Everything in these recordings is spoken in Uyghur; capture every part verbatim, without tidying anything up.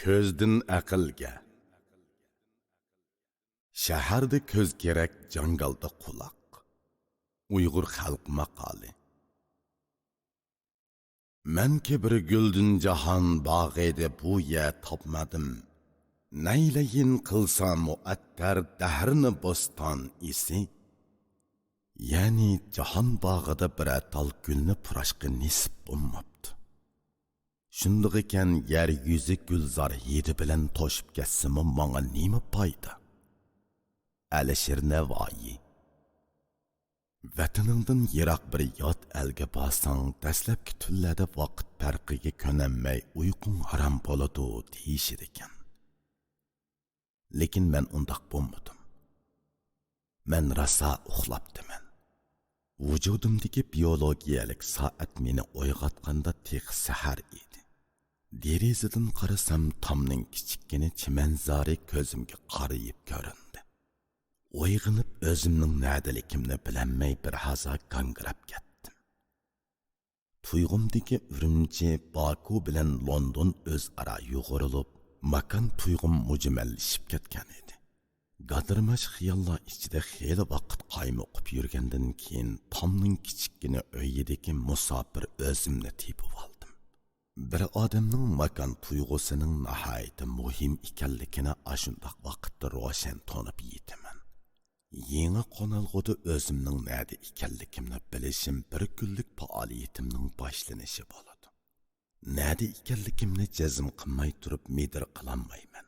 كۆزدىن ئەقىلگە. شەھەردە كۆز كېرەك، جاڭگالدا قۇلاق. ئۇيغۇر خەلق ماقالى. مەنكى بىر گۈلدىن جاھان باغىدا بۇ يەر تاپمىدىم. نەيلەيىن قىلسا مۇئەتتەر دەھرىنى بوستان ئىسى. يەنى جاھان باغىدا بىرەر تال گۈلنى پۇراشقا نېسىپ بولماپتۇ. شۇندىغىكەن يەر يۈزى گۈلزار ھىدى بىلەن توشۇپ كەتسىمۇ ماڭا نېمە پايدا؟ ئەلىشىر نەۋائىي. ۋەتىنىڭدىن يىراق بىر يات ئەلگە بارساڭ، دەسلەپكى تۈنلەردە ۋاقىت پەرقىگە كۆنەلمەي ئۇيقۇڭ ھارام بولىدۇ دېيىشىدىكەن. لېكىن مەن ئۇنداق بولمىدىم. مەن راسا ئۇخلاپتىمەن. ۋۇجۇدۇمدىكى بىيولوگىيەلىك سائەت مېنى ئويغاتقاندا تېخى سەھەر ئىدى. دېرىزىدىن قارىسام، تامنىڭ كىچىككىنە چىمەنزارى كۆزۈمگە قارىيىپ كۆرۈندى. ئويغىنىپ، ئۆزۈمنىڭ نەدىلىكىمنى بىلەلمەي بىر ھازا گاڭگىراپ كەتتىم. تۇيغۇمدىكى ئۈرۈمچى، باكۇ بىلەن لوندون ئۆزئارا يۇغۇرۇلۇپ، ماكان تۇيغۇم مۈجمەللىشىپ كەتكەن ئىدى. گادىرماش خىياللار ئىچىدە خېلى ۋاقىت قايمۇقۇپ يۈرگەندىن كېيىن، تامنىڭ كىچىككىنە ئۆيىدىكى مۇساپىر ئۆزۈمنى تېپىۋالدىم. بىر ئادەمنىڭ ماكان تۇيغۇسىنىڭ ناھايىتى مۇھىم ئىكەنلىكىنى ئاشۇنداق ۋاقىتتا روشەن تونۇپ يېتىمەن. يېڭى قونالغۇدا ئۆزۈمنىڭ نەدە ئىكەنلىكىمنى بىلىشىم بىر كۈنلۈك پائالىيىتىمنىڭ باشلىنىشى بولىدۇ. نەدە ئىكەنلىكىمنى جەزم قىلماي تۇرۇپ مىدىر قىلالمايمەن.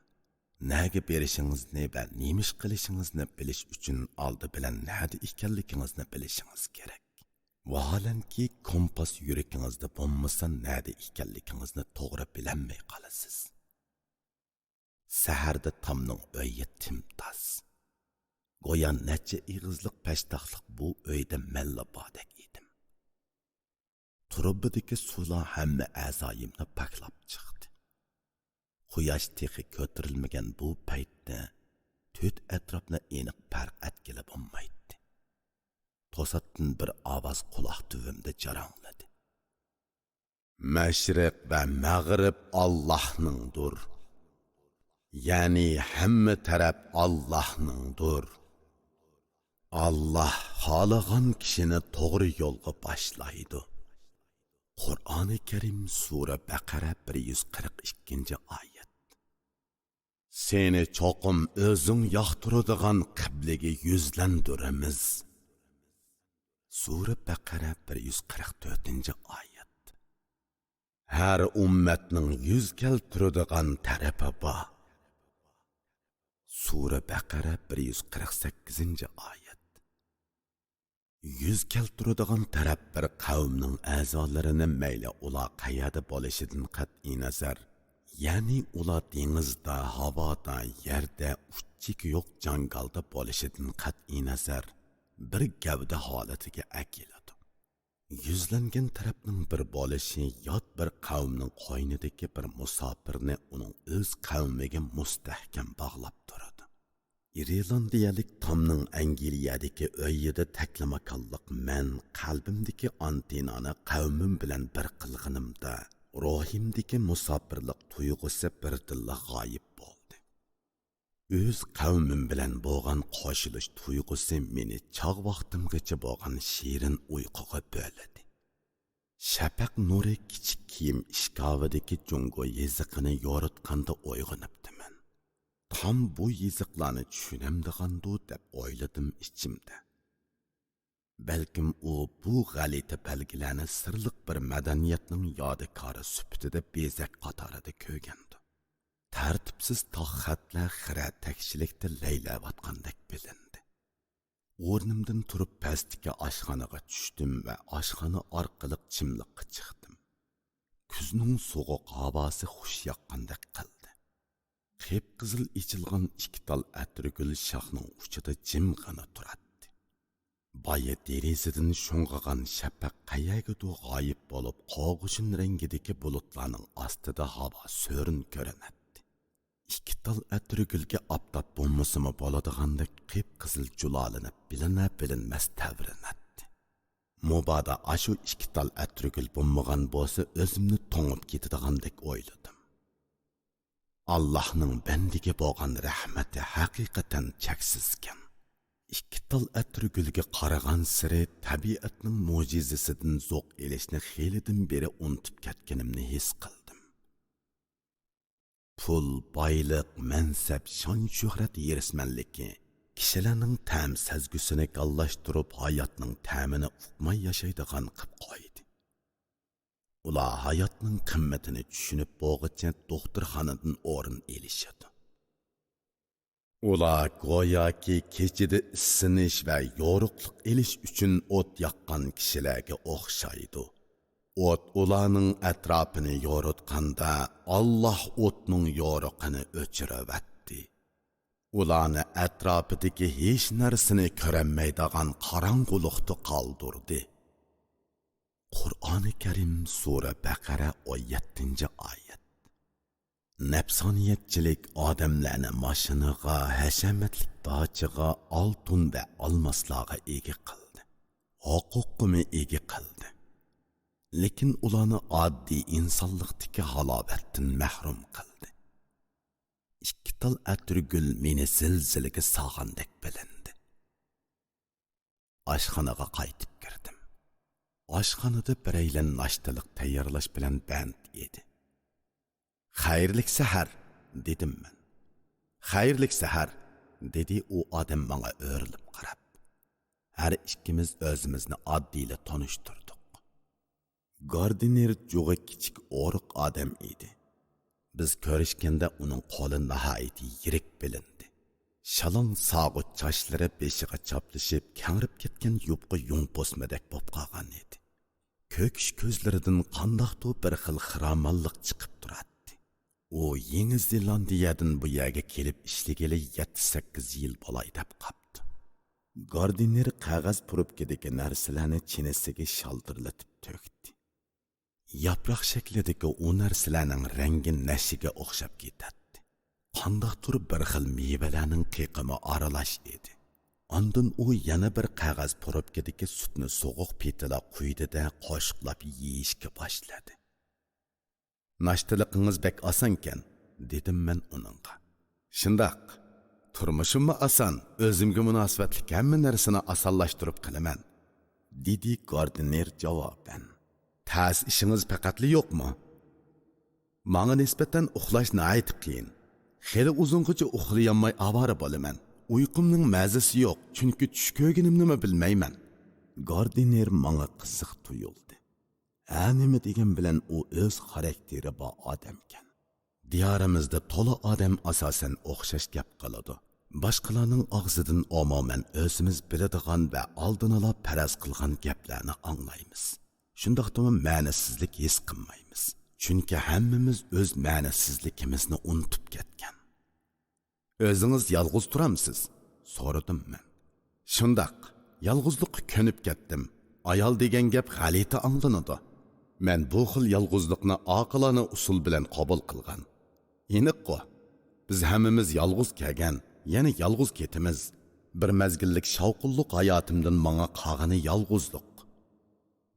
نەگە بېرىشىڭىزنى ۋە نېمە ئىش قىلىشىڭىزنى بىلىش ئۈچۈن ئالدى بىلەن نەدە ئىكەنلىكىڭىزنى بىلىشىڭىز كېرەك. ۋاھالەنكى، كومپاس يۈرىكىڭىزدە بولمىسا، نەدە ئىكەنلىكىڭىزنى توغرا بىلەلمەي قالىسىز. سەھەردە تامنىڭ ئۆيى تىمتاس. گويا نەچچە ئېغىزلىق پەشتاقلىق بۇ ئۆيدە مەنلا باردەك ئىدىم. تۇرۇبىدىكى سۇلار ھەممە ئەزايىمنى پاكلاپ چىقتى. قۇياش تېخى كۆتۈرۈلمىگەن بۇ پەيتتە تۆت ئەتراپنى ئېنىق پەرق ئەتكىلى بولمايتتى. توساتتىن بىر ئاۋاز قۇلاق تۈۋىمدە جاراڭلىدى. مەشرىق ۋە مەغرىب ئاللاھنىڭدۇر. يەنى ھەممە تەرەپ ئاللاھنىڭدۇر. ئاللاھ خالىغان كىشىنى توغرا يولغا باشلايدۇ. قۇرئانى كەرىم، سۈرە بەقەرە، بىر يۈز قىرىق ئىككىنچى ئايەت. سېنى چوقۇم ئۆزۈڭ ياقتۇرىدىغان قىبلىگە يۈزلەندۈرىمىز. سۈرە بەقەرە، بىر يۈز قىرىق تۆتىنچى ئايەت. ھەر ئۈممەتنىڭ يۈز كەلتۈرىدىغان تەرىپى بار. سۈرە بەقەرە، بىر يۈز قىرىق سەككىزىنچى ئايەت. يۈز كەلتۈرىدىغان تەرەپ بىر قەۋمنىڭ ئەزالىرىنى، مەيلى ئۇلار قەيەردە بولۇشىدىن قەتئىينەزەر، يەنى ئۇلار دېڭىزدا، ھاۋادا، يەردە، ئۇچ-چېكى يوق جاڭگالدا بولۇشىدىن قەتئىينەزەر، بىر گەۋدە ھالىتىگە ئەكېلىدۇ. يۈزلەنگەن تەرەپنىڭ بىر بولۇشى يات بىر قەۋمنىڭ قوينىدىكى بىر مۇساپىرنى ئۇنىڭ ئۆز قەۋمىگە مۇستەھكەم باغلاپ تۇرىدۇ. ئىرېلاندىيەلىك تامنىڭ ئەنگلىيەدىكى ئۆيىدە تەكلىماكانلىق مەن قەلبىمدىكى ئانتېننانى قەۋمىم بىلەن بىر قىلغىنىمدا، روھىمدىكى مۇساپىرلىق تۇيغۇسى بىردىنلا غايىب بولدى. ئۆز قەۋمىم بىلەن بولغان قوشۇلۇش تۇيغۇسى مېنى چاغ ۋاقتىمغىچە بولغان شېرىن ئۇيقۇغا بۆلىدى. شەپەق نۇرى كىچىك كىيىم ئىشكاپىدىكى جۇڭگو يېزىقىنى يورۇتقاندا ئويغىنىپتىمەن. تام بۇ يېزىقلارنى چۈشىنەمدىغاندۇ دەپ ئويلىدىم ئىچىمدە. بەلكىم ئۇ بۇ غەلىتە بەلگىلەرنى سىرلىق بىر مەدەنىيەتنىڭ يادىكارى سۈپىتىدە بېزەك قاتارىدا كۆرگەندۇ. تەرتىپسىز تاغ خەتلەر خىرە تەكشىلىكتە لەيلەۋاتقاندەك بىلىندى. ئورنۇمدىن تۇرۇپ پەستىكى ئاشخانىغا چۈشتۈم ۋە ئاشخانا ئارقىلىق چىملىققا چىقتىم. كۈزنىڭ سوغۇق ھاۋاسى خۇش ياققاندەك قىلدى. قىپقىزىل ئېچىلغان ئىككى تال ئەتىرگۈل شاخنىڭ ئۇچىدا جىمغىنا تۇراتتى. بايا دېرىزىدىن شۇڭغىغان شەپەق قەيەرگىدۇر غايىب بولۇپ، قوغۇشۇن رەڭگىدىكى بۇلۇتلارنىڭ ئاستىدا ھاۋا سۆرۈن كۆرۈنەتتى. ئىككى تال ئەتىرگۈلگە ئاپتاپ بولمىسىمۇ بولىدىغاندەك قىپقىزىل جۇلالىنىپ بىلىنەر-بىلىنمەس تەۋرىنەتتى. مۇبادا ئاشۇ ئىككى تال ئەتىرگۈل بولمىغان بولسا، ئۆزۈمنى توڭۇپ كېتىدىغاندەك ئويلىدىم. ئاللاھنىڭ بەندىگە بولغان رەھمىتى ھەقىقەتەن چەكسىزكەن. ئىككى تال ئەتىرگۈلگە قارىغانسېرى تەبىئەتنىڭ مۆجىزىسىدىن زوق ئېلىشنى خېلىدىن بېرى ئۇنتۇپ كەتكىنىمنى ھېس قىلدىم. پۇل، بايلىق، مەنسەپ، شان-شۆھرەت ھېرىسمەنلىكى كىشىلەرنىڭ تەم سەزگۈسىنى گاللاشتۇرۇپ، ھاياتنىڭ تەمىنى ئۇقماي ياشايدىغان قىپ قويدى. ئۇلار ھاياتنىڭ قىممىتىنى چۈشىنىپ بولغۇچە دوختۇرخانىدىن ئورۇن ئېلىشىدۇ. ئۇلار گوياكى كېچىدە ئىسسىنىش ۋە يورۇقلۇق ئېلىش ئۈچۈن ئوت ياققان كىشىلەرگە ئوخشايدۇ. ئوت ئۇلارنىڭ ئەتراپىنى يورۇتقاندا، ئاللاھ ئوتنىڭ يورۇقىنى ئۆچۈرۈۋەتتى. ئۇلارنى ئەتراپىدىكى ھېچ نەرسىنى كۆرەلمەيدىغان قاراڭغۇلۇقتا قالدۇردى. قۇرئانى كەرىم، سۈرە بەقەرە، ئون يەتتىنچى ئايەت. نەپسانىيەتچىلىك ئادەملەرنى ماشىنىغا، ھەشەمەتلىك داچىغا، ئالتۇن ۋە ئالماسلارغا ئىگە قىلدى. ھوقۇققىمۇ ئىگە قىلدى. لېكىن ئۇلارنى ئاددىي ئىنسانلىقتىكى ھالاۋەتتىن مەھرۇم قىلدى. ئىككى تال ئەتىرگۈل مېنى زىلزىلىگە سالغاندەك بىلىندى. ئاشخانىغا قايتىپ كىردىم. ئاشخانىدا بىرەيلەن ناشتىلىق تەييارلاش بىلەن بەند ئىدى. «خەيرلىك سەھەر!» دېدىم مەن. «خەيرلىك سەھەر!» دېدى ئۇ ئادەم ماڭا ئۆرۈلۈپ قاراپ. ھەر ئىككىمىز ئۆزىمىزنى ئاددىيلا تونۇشتۇردۇق. گاردىنېر جۇغى كىچىك ئورۇق ئادەم ئىدى. بىز كۆرۈشكەندە ئۇنىڭ قولى ناھايىتى يىرىك بىلىندى. شالاڭ ساغۇت چاچلىرى بېشىغا چاپلىشىپ، كەڭرىپ كەتكەن يۇپقا يۇڭ پوسمىدەك بولۇپ قالغان ئىدى. كۆكۈش كۆزلىرىدىن قانداقتۇر بىر خىل خىرامانلىق چىقىپ تۇراتتى. ئۇ يېڭى زېلاندىيەدىن بۇ يەرگە كېلىپ ئىشلىگىلى يەتتە-سەككىز يىل بولاي دەپ قاپتۇ. گاردىنېر قەغەز پۇرۇپكىدىكى نەرسىلەرنى چىنىسىگە شالدىرلىتىپ تۆكتى. ياپراق شەكلىدىكى ئۇ نەرسىلەرنىڭ رەڭگى نەشىگە ئوخشاپ كېتەتتى. قانداقتۇر بىر خىل مېۋىلەرنىڭ قېقىمۇ ئارىلاش ئىدى. ئاندىن ئۇ يەنە بىر قەغەز پۇرۇپكىدىكى سۈتنى سوغۇق پېتىلا قۇيدى-دە، قوشۇقلاپ يېيىشكە باشلىدى. «ناشتىلىقىڭىز بەك ئاسانكەن»، دېدىم مەن ئۇنىڭغا. «شۇنداق، تۇرمۇشۇممۇ ئاسان، ئۆزۈمگە مۇناسىۋەتلىك ھەممە نەرسىنى ئاسانلاشتۇرۇپ قىلىمەن»، دېدى گاردىنېر جاۋابەن. «تەس ئىشىڭىز پەقەتلا يوقمۇ؟» «ماڭا نىسبەتەن ئۇخلاش ناھايىتى قىيىن. خېلى ئۇزۇنغىچە ئۇخلىيالماي ئاۋارە بولىمەن. ئۇيقۇمنىڭ مەزىسى يوق، چۈنكى چۈش كۆرگىنىمنىمۇ بىلمەيمەن.» گاردىنېر ماڭا قىزىق تۇيۇلدى. ھە، نېمە دېگەن بىلەن ئۇ ئۆز خاراكتېرى بار ئادەمكەن. دىيارىمىزدا تولا ئادەم ئاساسەن ئوخشاش گەپ قىلىدۇ. باشقىلارنىڭ ئاغزىدىن ئومۇمەن ئۆزىمىز بىلىدىغان ۋە ئالدىنلا پەرەز قىلغان گەپلەرنى ئاڭلايمىز. شۇنداقتىمۇ مەنىسىزلىك ھېس قىلمايمىز. چۈنكى ھەممىمىز ئۆز مەنىسىزلىكىمىزنى ئۇنتۇپ كەتكەن. «ئۆزىڭىز يالغۇز تۇرامسىز؟» سورىدىم مەن. «شۇنداق، يالغۇزلۇققا كۆنۈپ كەتتىم. ئايال دېگەن گەپ غەلىتە ئاڭلىنىدۇ. مەن بۇ خىل يالغۇزلۇقنى ئاقىلانە ئۇسۇل بىلەن قوبۇل قىلغان. ئېنىققۇ، بىز ھەممىمىز يالغۇز كەلگەن، يەنە يالغۇز كېتىمىز. بىر مەزگىللىك شاۋقۇنلۇق ھاياتىمدىن ماڭا قالغىنى يالغۇزلۇق.»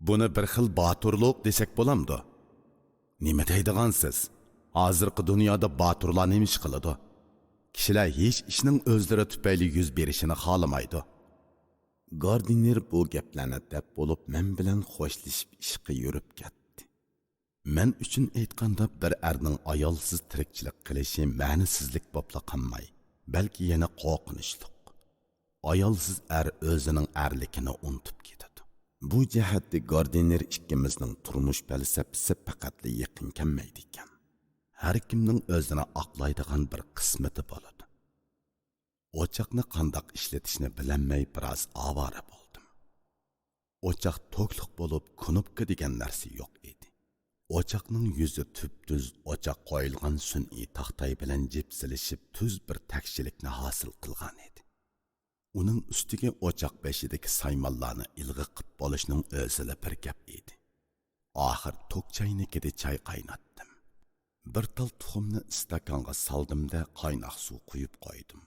«بۇنى بىر خىل باتۇرلۇق دېسەك بولامدۇ؟» «نېمە دەيدىغانسىز؟ ھازىرقى دۇنيادا باتۇرلار نېمە ئىش قىلىدۇ؟ كىشىلەر ھېچ ئىشنىڭ ئۆزلىرى تۈپەيلى يۈز بېرىشىنى خالىمايدۇ.» گاردىنېر بۇ گەپلەرنى دەپ بولۇپ، مەن بىلەن خوشلىشىپ ئىشقا يۈرۈپ كەتتى. مەن ئۈچۈن ئېيتقاندا، بىر ئەرنىڭ ئايالسىز تىرىكچىلىك قىلىشى مەنىسىزلىك بوپلا قالماي، بەلكى يەنە قورقۇنچلۇق. ئايالسىز ئەر ئۆزىنىڭ ئەرلىكىنى ئۇنتۇپ كېتىدۇ. بۇ جەھەتتە گاردىنېر ئىككىمىزنىڭ تۇرمۇش پەلسەپىسى پەقەتلا يېقىن كەلمەيدىكەن. ھەر كىمنىڭ ئۆزىنى ئاقلايدىغان بىر قىسمىتى بولىدۇ. ئوچاقنى قانداق ئىشلىتىشنى بىلەلمەي بىراز ئاۋارە بولدۇم. ئوچاق توكلۇق بولۇپ، كۇنۇپكا دېگەن نەرسە يوق ئىدى. ئوچاقنىڭ يۈزى تۈپتۈز، ئوچاق قويۇلغان سۈنئىي تاختاي بىلەن جىپسىلىشىپ، تۈز بىر تەكشىلىكنى ھاسىل قىلغان ئىدى. ئۇنىڭ ئۈستىگە ئوچاق بېشىدىكى سايمانلارنى ئىلغا قىپ بولۇشنىڭ ئۆزىلا بىر گەپ ئىدى. ئاخىر توك چاينىكىدە چاي قايناتتىم. بىر تال تۇخۇمنى ئىستاكانغا سالدىم-دە، قايناق سۇ قۇيۇپ قويدۇم.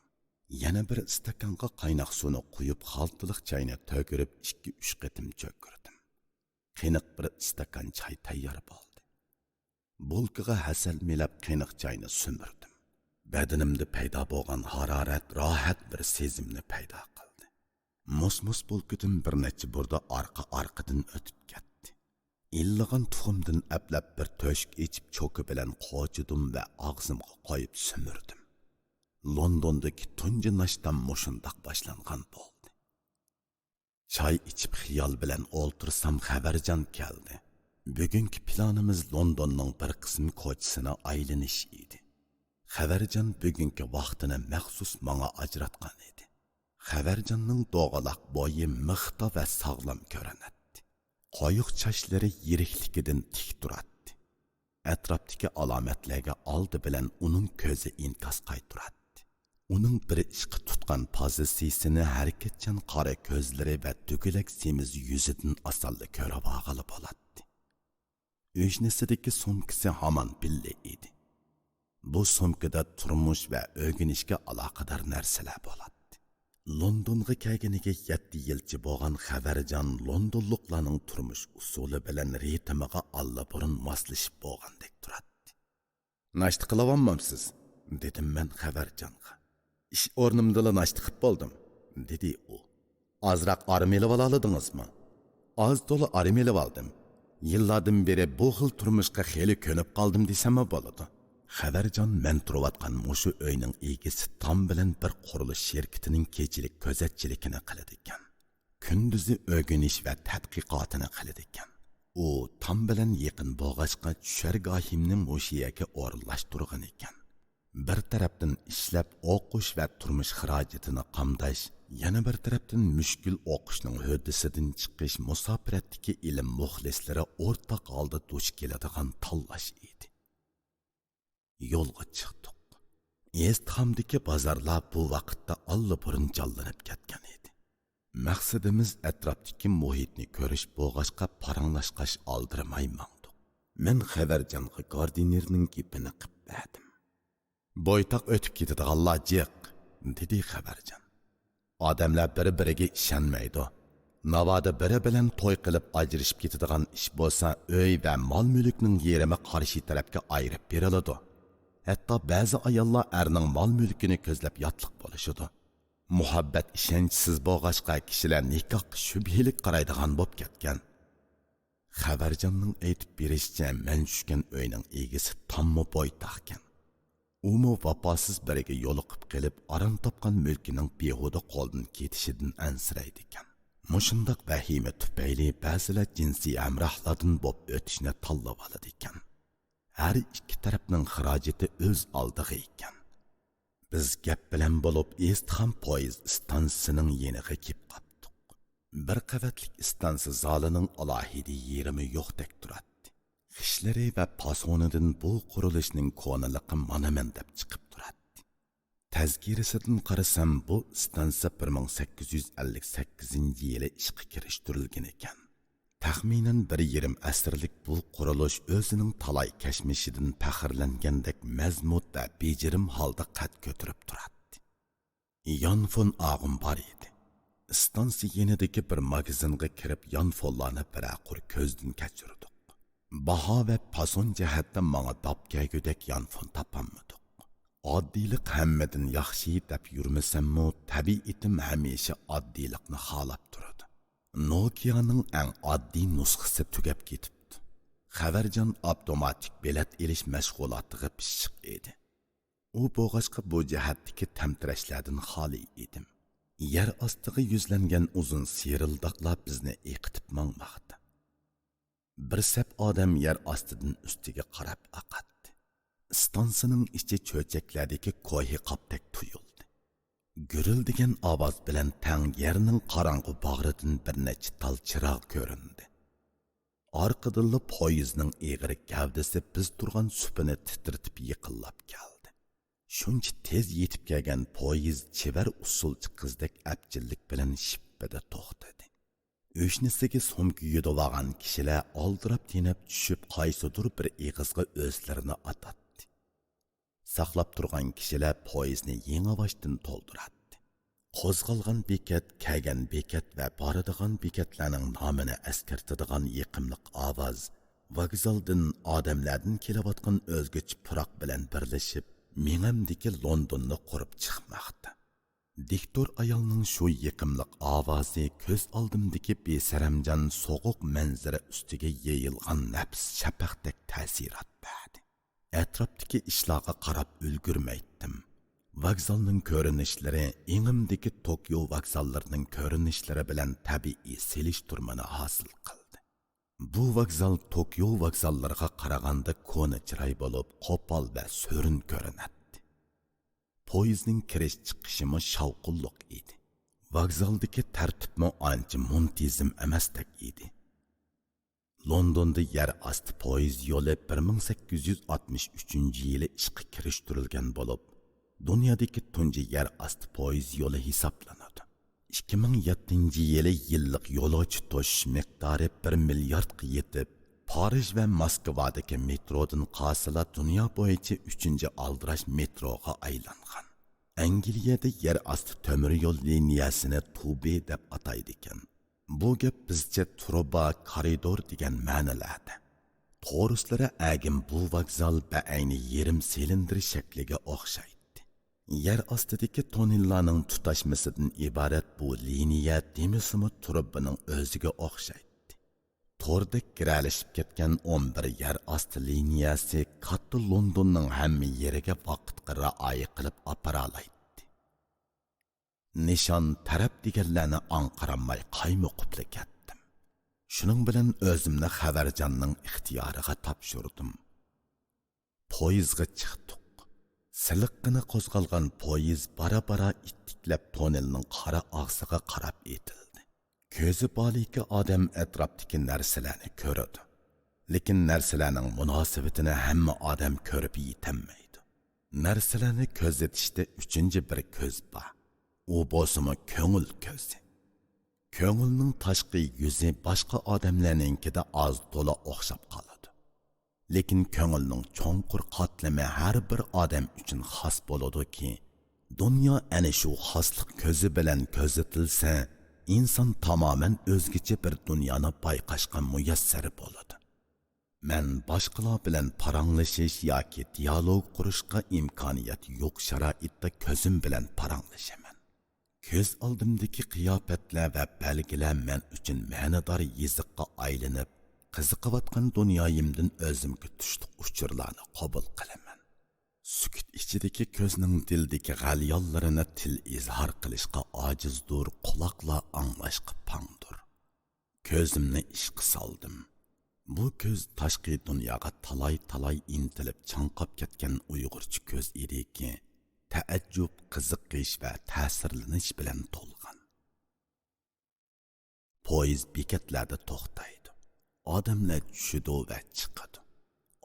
يەنە بىر ئىستاكانغا قايناق سۇنى قۇيۇپ، خالتىلىق چاينى تۆكۈرۈپ، ئىككى-ئۈچ قېتىم چۆكۈردۈم. قېنىق بىر ئىستاكان چاي تەييار بولدى. بولكىغا ھەسەل مىلاپ، قېنىق چاينى سۈمۈردۈم. بەدىنىمدە پەيدا بولغان ھارارەت راھەت بىر سېزىمنى پەيدا قىلدى. موسموس بولكىدىن بىر نەچچە بۇردا ئارقا-ئارقىدىن ئۆتۈپ كەتتى. ئىللىغان تۇخۇمدىن ئەپلەپ بىر تۆشۈك ئېچىپ چوكا بىلەن قوچىدىم ۋە ئاغزىمغا قويۇپ سۈمۈردۈم. لوندوندىكى تۇنجى ناشتام مۇشۇنداق باشلانغان بولدى. چاي ئىچىپ خىيال بىلەن ئولتۇرسام خەۋەرجان كەلدى. بۈگۈنكى پىلانىمىز لوندوننىڭ بىر قىسىم كوچىسىنى ئايلىنىش ئىدى. خەۋەرجان بۈگۈنكى ۋاقتىنى مەخسۇس ماڭا ئاجراتقان ئىدى. خەۋەرجاننىڭ دوغىلاق بويى مىختا ۋە ساغلام كۆرۈنەتتى. قويۇق چاچلىرى يىرىكلىكىدىن تىك تۇراتتى. ئەتراپتىكى ئالامەتلەرگە ئالدى بىلەن ئۇنىڭ كۆزى ئىنكاس قايتۇراتتى. ئۇنىڭ بىر ئىشقا تۇتقان پوزىتسىيىسىنى ھەرىكەتچان قارا كۆزلىرى ۋە دۈگىلەك سېمىز يۈزىدىن ئاسانلا كۆرۈۋالغىلى بولاتتى. ئۆشنىسىدىكى سومكىسى ھامان بىللە ئىدى. بۇ سومكىدا تۇرمۇش ۋە ئۆگىنىشكە ئالاقىدار نەرسىلەر بولاتتى. لوندونغا كەلگىنىگە يەتتە يىلچە بولغان خەۋەرجان لوندونلۇقلارنىڭ تۇرمۇش ئۇسۇلى بىلەن رىتىمىغا ئاللىبۇرۇن ماسلىشىپ بولغاندەك تۇراتتى. «ناشتا قىلىۋالمامسىز؟» دېدىم مەن خەۋەرجانغا. «ئىش ئورنۇمدىلا ناشتا قىپ بولدۇم»، دېدى ئۇ. «ئازراق ئارام ئېلىۋالالىدىڭىزمۇ؟» «ئاز تولا ئارام ئېلىۋالدىم. يىللاردىن بېرى بۇ خىل تۇرمۇشقا خېلى كۆنۈپ قالدىم دېسەممۇ بولىدۇ.» خەۋەرجان مەن تۇرۇۋاتقان مۇشۇ ئۆينىڭ ئىگىسى تام بىلەن بىر قۇرۇلۇش شىركىتىنىڭ كېچىلىك كۆزەتچىلىكىنى قىلىدىكەن. كۈندۈزى ئۆگىنىش ۋە تەتقىقاتىنى قىلىدىكەن. ئۇ تام بىلەن يېقىن بولغاچقا، چۈشەرگاھىمنى مۇشۇ يەرگە ئورۇنلاشتۇرغان ئىكەن. بىر تەرەپتىن ئىشلەپ ئوقۇش ۋە تۇرمۇش خىراجىتىنى قامداش، يەنە بىر تەرەپتىن مۈشكۈل ئوقۇشنىڭ ھۆددىسىدىن چىقىش، مۇساپىرەتتىكى ئىلىم مۇخلىسلىرى ئورتاق ھالدا دۇچ كېلىدىغان تاللاش ئىدى. يولغا چىقتۇق. ئېستخامدىكى بازارلار بۇ ۋاقىتتا ئاللىبۇرۇن جانلىنىپ كەتكەن ئىدى. مەقسىتىمىز ئەتراپتىكى مۇھىتنى كۆرۈش بولغاچقا، پاراڭلاشقاچ ئالدىرىماي ماڭدۇق. مەن خەۋەرجانغا گاردىنېرنىڭ گېپىنى قىپ بەردىم. «بويتاق ئۆتۈپ كېتىدىغانلار جىق»، دېدى خەۋەرجان. «ئادەملەر بىر-بىرىگە ئىشەنمەيدۇ. ناۋادا بىرى بىلەن توي قىلىپ ئاجرىشىپ كېتىدىغان ئىش بولسا، ئۆي ۋە مال-مۈلۈكنىڭ يېرىمى قارشى تەرەپكە ئايرىپ بېرىلىدۇ. ھەتتا بەزى ئاياللار ئەرنىڭ مال-مۈلكىنى كۆزلەپ ياتلىق بولۇشىدۇ. مۇھەببەت ئىشەنچسىز بولغاچقا، كىشىلەر نىكاھقا شۈبھىلىك قارايدىغان بولۇپ كەتكەن.» خەۋەرجاننىڭ ئېيتىپ بېرىشىچە، مەن چۈشكەن ئۆينىڭ ئىگىسى تاممۇ بويتاقكەن. ئۇمۇ ۋاپاسىز بىرىگە يولۇقۇپ قېلىپ، ئاران تاپقان مۈلكىنىڭ بىھۇدە قولدىن كېتىشىدىن ئەنسىرەيدىكەن. مۇشۇنداق ۋەھىمە تۈپەيلى بەزىلەر جىنسىي ھەمراھلاردىن بوپ ئۆتۈشنى تاللىۋالىدىكەن. ھەر ئىككى تەرەپنىڭ خىراجىتى ئۆز ئالدىغا ئىكەن. بىز گەپ بىلەن بولۇپ، ئېستخان پويىز ئىستانسىسىنىڭ يېنىغا كېلىپ قاپتۇق. بىر قەۋەتلىك ئىستانسا زالىنىڭ ئالاھىدە يېرىمۇ يوقتەك تۇراتتى. خىشلىرى ۋە پاسونىدىن بۇ قۇرۇلۇشنىڭ كونىلىقى مانا مەن دەپ چىقىپ تۇراتتى. تەزكىرىسىدىن قارىسام، بۇ ئىستانسا بىر مىڭ سەككىز يۈز ئەللىك سەككىزىنچى يىلى ئىشقا كىرىشتۈرۈلگەن ئىكەن. تەخمىنەن بىر يېرىم ئەسىرلىك بۇ قۇرۇلۇش ئۆزىنىڭ تالاي كەچمىشىدىن پەخىرلەنگەندەك مەزمۇت ۋە بېجىرىم ھالدا قەد كۆتۈرۈپ تۇراتتى. يانفون ئاغۇم بار ئىدى. ئىستانسا يېنىدىكى بىر ماگىزىنغا كىرىپ، يانفونلارنى بىرەر قۇر كۆزدىن كەچۈردۇق. باھا ۋە پاسون جەھەتتە ماڭا داپ كەلگۈدەك يانفون تاپالمىدۇق. ئاددىيلىق ھەممىدىن ياخشى دەپ يۈرمىسەممۇ، تەبىئىتىم ھەمىشە ئاددىيلىقنى خالاپ تۇرىدۇ. نوكىيانىڭ ئەڭ ئاددىي نۇسخىسى تۈگەپ كېتىپتۇ. خەۋەرجان ئاپتوماتىك بېلەت ئېلىش مەشغۇلاتىغا پىششىق ئىدى. ئۇ بولغاچقا، بۇ جەھەتتىكى تەمتىرەشلەردىن خالىي ئىدىم. يەر ئاستىغا يۈزلەنگەن ئۇزۇن سىيرىلداقلار بىزنى ئېقىتىپ ماڭماقتا. بىر سەپ ئادەم يەر ئاستىدىن ئۈستىگە قاراپ ئاقاتتى. ئىستانسىنىڭ ئىچى چۆچەكلەردىكى كويى قاپتەك تۇيۇلدى. گۈرۈلدىگەن ئاۋاز بىلەن تەڭ يەرنىڭ قاراڭغۇ باغرىدىن بىر نەچچە تال چىراغ كۆرۈندى. ئارقىدىنلا پويىزنىڭ ئېغىر گەۋدىسى بىز تۇرغان سۇپىنى تىترىتىپ يېقىنلاپ كەلدى. شۇنچە تېز يېتىپ كەلگەن پويىز چېۋەر ئۇسسۇلچى قىزدەك ئەپچىللىك بىلەن شىپپىدە توختىدى. ئۆشنىسىگە سومكا يۈدۈۋالغان كىشىلەر ئالدىراپ-تېنەپ چۈشۈپ، قايسىدۇر بىر ئېغىزغا ئۆزلىرىنى ئاتاتتى. ساقلاپ تۇرغان كىشىلەر پويىزنى يېڭىۋاشتىن تولدۇراتتى. قوزغالغان بېكەت، كەلگەن بېكەت ۋە بارىدىغان بېكەتلەرنىڭ نامىنى ئەسكەرتىدىغان يېقىملىق ئاۋاز ۋوگزالدىن ئادەملەردىن كېلىۋاتقان ئۆزگىچە پۇراق بىلەن بىرلىشىپ، مېڭەمدىكى لوندوننى قۇرۇپ چىقماقتا. دىكتور ئايالنىڭ شۇ يېقىملىق ئاۋازى كۆز ئالدىمدىكى بىسەرەمجان سوغۇق مەنزىرە ئۈستىگە يېيىلغان نەپىس شەپەقتەك تەسىرات بەردى. ئەتراپتىكى ئىشلارغا قاراپ ئۈلگۈرمەيتتىم. ۋوگزالنىڭ كۆرۈنۈشلىرى ئېڭىمدىكى توكيو ۋوگزاللىرىنىڭ كۆرۈنۈشلىرى بىلەن تەبىئىي سېلىشتۇرمىنى ھاسىل قىلدى. بۇ ۋوگزال توكيو ۋوگزاللىرىغا قارىغاندا كونا چىراي بولۇپ، قوپال ۋە سۆرۈن كۆرۈنەتتى. پويىزنىڭ كىرىش چىقىشىمۇ شاۋقۇنلۇق ئىدى. ۋوگزالدىكى تەرتىپمۇ ئانچە مۇنتىزىم ئەمەستەك ئىدى. لوندوندا يەر ئاستى پويىز يولى بىر مىڭ سەككىز يۈز ئاتمىش ئۈچىنچى يىلى ئىشقا كىرىشتۈرۈلگەن بولۇپ، دۇنيادىكى تۇنجى يەر ئاستى پويىز يولى ھېسابلىنىدۇ. ئىككى مىڭ يەتتىنچى يىلى يىللىق يولۇچى توشۇش مىقدارى بىر مىلياردقا يېتىپ، پارىژ ۋە موسكۋادىكى مېترودىن قالسىلا دۇنيا بويىچە ئۈچىنچى ئالدىراش مېتروغا ئايلانغان. ئەنگلىيەدە يەر ئاستى تۆمۈر يول لىنىيەسىنى تۇبى دەپ ئاتايدىكەن. بۇ گەپ بىزچە تۇرۇبا، كارىدور دېگەن مەنىلەردە. توغرىسىلىرى ئەگىم بۇ ۋوگزال بەئەينى يېرىم سىلىندىر شەكلىگە ئوخشايتتى. يەر ئاستىدىكى توننېللارنىڭ تۇتاشمىسىدىن ئىبارەت بۇ لىنىيە دېمىسىمۇ تۇرۇبىنىڭ ئۆزىگە ئوخشايتتى. توردەك گىرەلىشىپ كەتكەن ئون بىر يەر ئاستى لىنىيەسى كاتتا لوندوننىڭ ھەممە يېرىگە ۋاقىتقا رىئايە قىلىپ ئاپىرالايتتى. نىشان تەرەپ دېگەنلەرنى ئاڭقىرالماي قايمۇقۇپلا كەتتىم. شۇنىڭ بىلەن ئۆزۈمنى خەۋەرجاننىڭ ئىختىيارىغا تاپشۇردۇم. پويىزغا چىقتۇق. سىلىققىنە قوزغالغان پويىز بارا-بارا ئىتتىكلەپ توننېلنىڭ قارا ئاغزىغا قاراپ ئېتىلدى. كۆزى بالىكى ئادەم ئەتراپتىكى نەرسىلەرنى كۆرىدۇ. لېكىن نەرسىلەرنىڭ مۇناسىۋىتىنى ھەممە ئادەم كۆرۈپ يېتەلمەيدۇ. نەرسىلەرنى كۆزىتىشتە ئۈچىنچى بىر كۆز بار. ئۇ بولسىمۇ كۆڭۈل كۆزى. كۆڭۈلنىڭ تاشقى يۈزى باشقا ئادەملەرنىڭكىدە ئاز-تولا ئوخشاپ قالىدۇ. لېكىن كۆڭۈلنىڭ چوڭقۇر قاتلىمى ھەر بىر ئادەم ئۈچۈن خاس بولىدۇكى، دۇنيا ئەنە شۇ خاسلىق كۆزى بىلەن كۆزىتىلسە، ئىنسان تامامەن ئۆزگىچە بىر دۇنيانى بايقاشقا مۇيەسسەر بولىدۇ. مەن باشقىلار بىلەن پاراڭلىشىش ياكى دىيالوگ قۇرۇشقا ئىمكانىيەت يوق شارائىتتا كۆزۈم بىلەن پاراڭلىشىمەن. كۆز ئالدىمدىكى قىياپەتلەر ۋە بەلگىلەر مەن ئۈچۈن مەنىدار يېزىققا ئايلىنىپ، قىزىقىۋاتقان دۇنيايىمدىن ئۆزۈمگە تۇشلۇق ئۇچۇرلارنى قوبۇل قىلىمەن. سۈكۈت ئىچىدىكى كۆزنىڭ دىلدىكى غەليانلىرىنى تىل ئىزھار قىلىشقا ئاجىزدۇر، قۇلاقلار ئاڭلاشقا پاڭدۇر. كۆزۈمنى ئىشقا سالدىم. بۇ كۆز تاشقى دۇنياغا تالاي-تالاي ئىنتىلىپ چاڭقاپ كەتكەن ئۇيغۇرچە كۆز ئىدىكى، تەئەججۈپ، قىزىقىش ۋە تەسىرلىنىش بىلەن تولغان. پويىز بېكەتلەردە توختايدۇ. ئادەملەر چۈشىدۇ ۋە چىقىدۇ.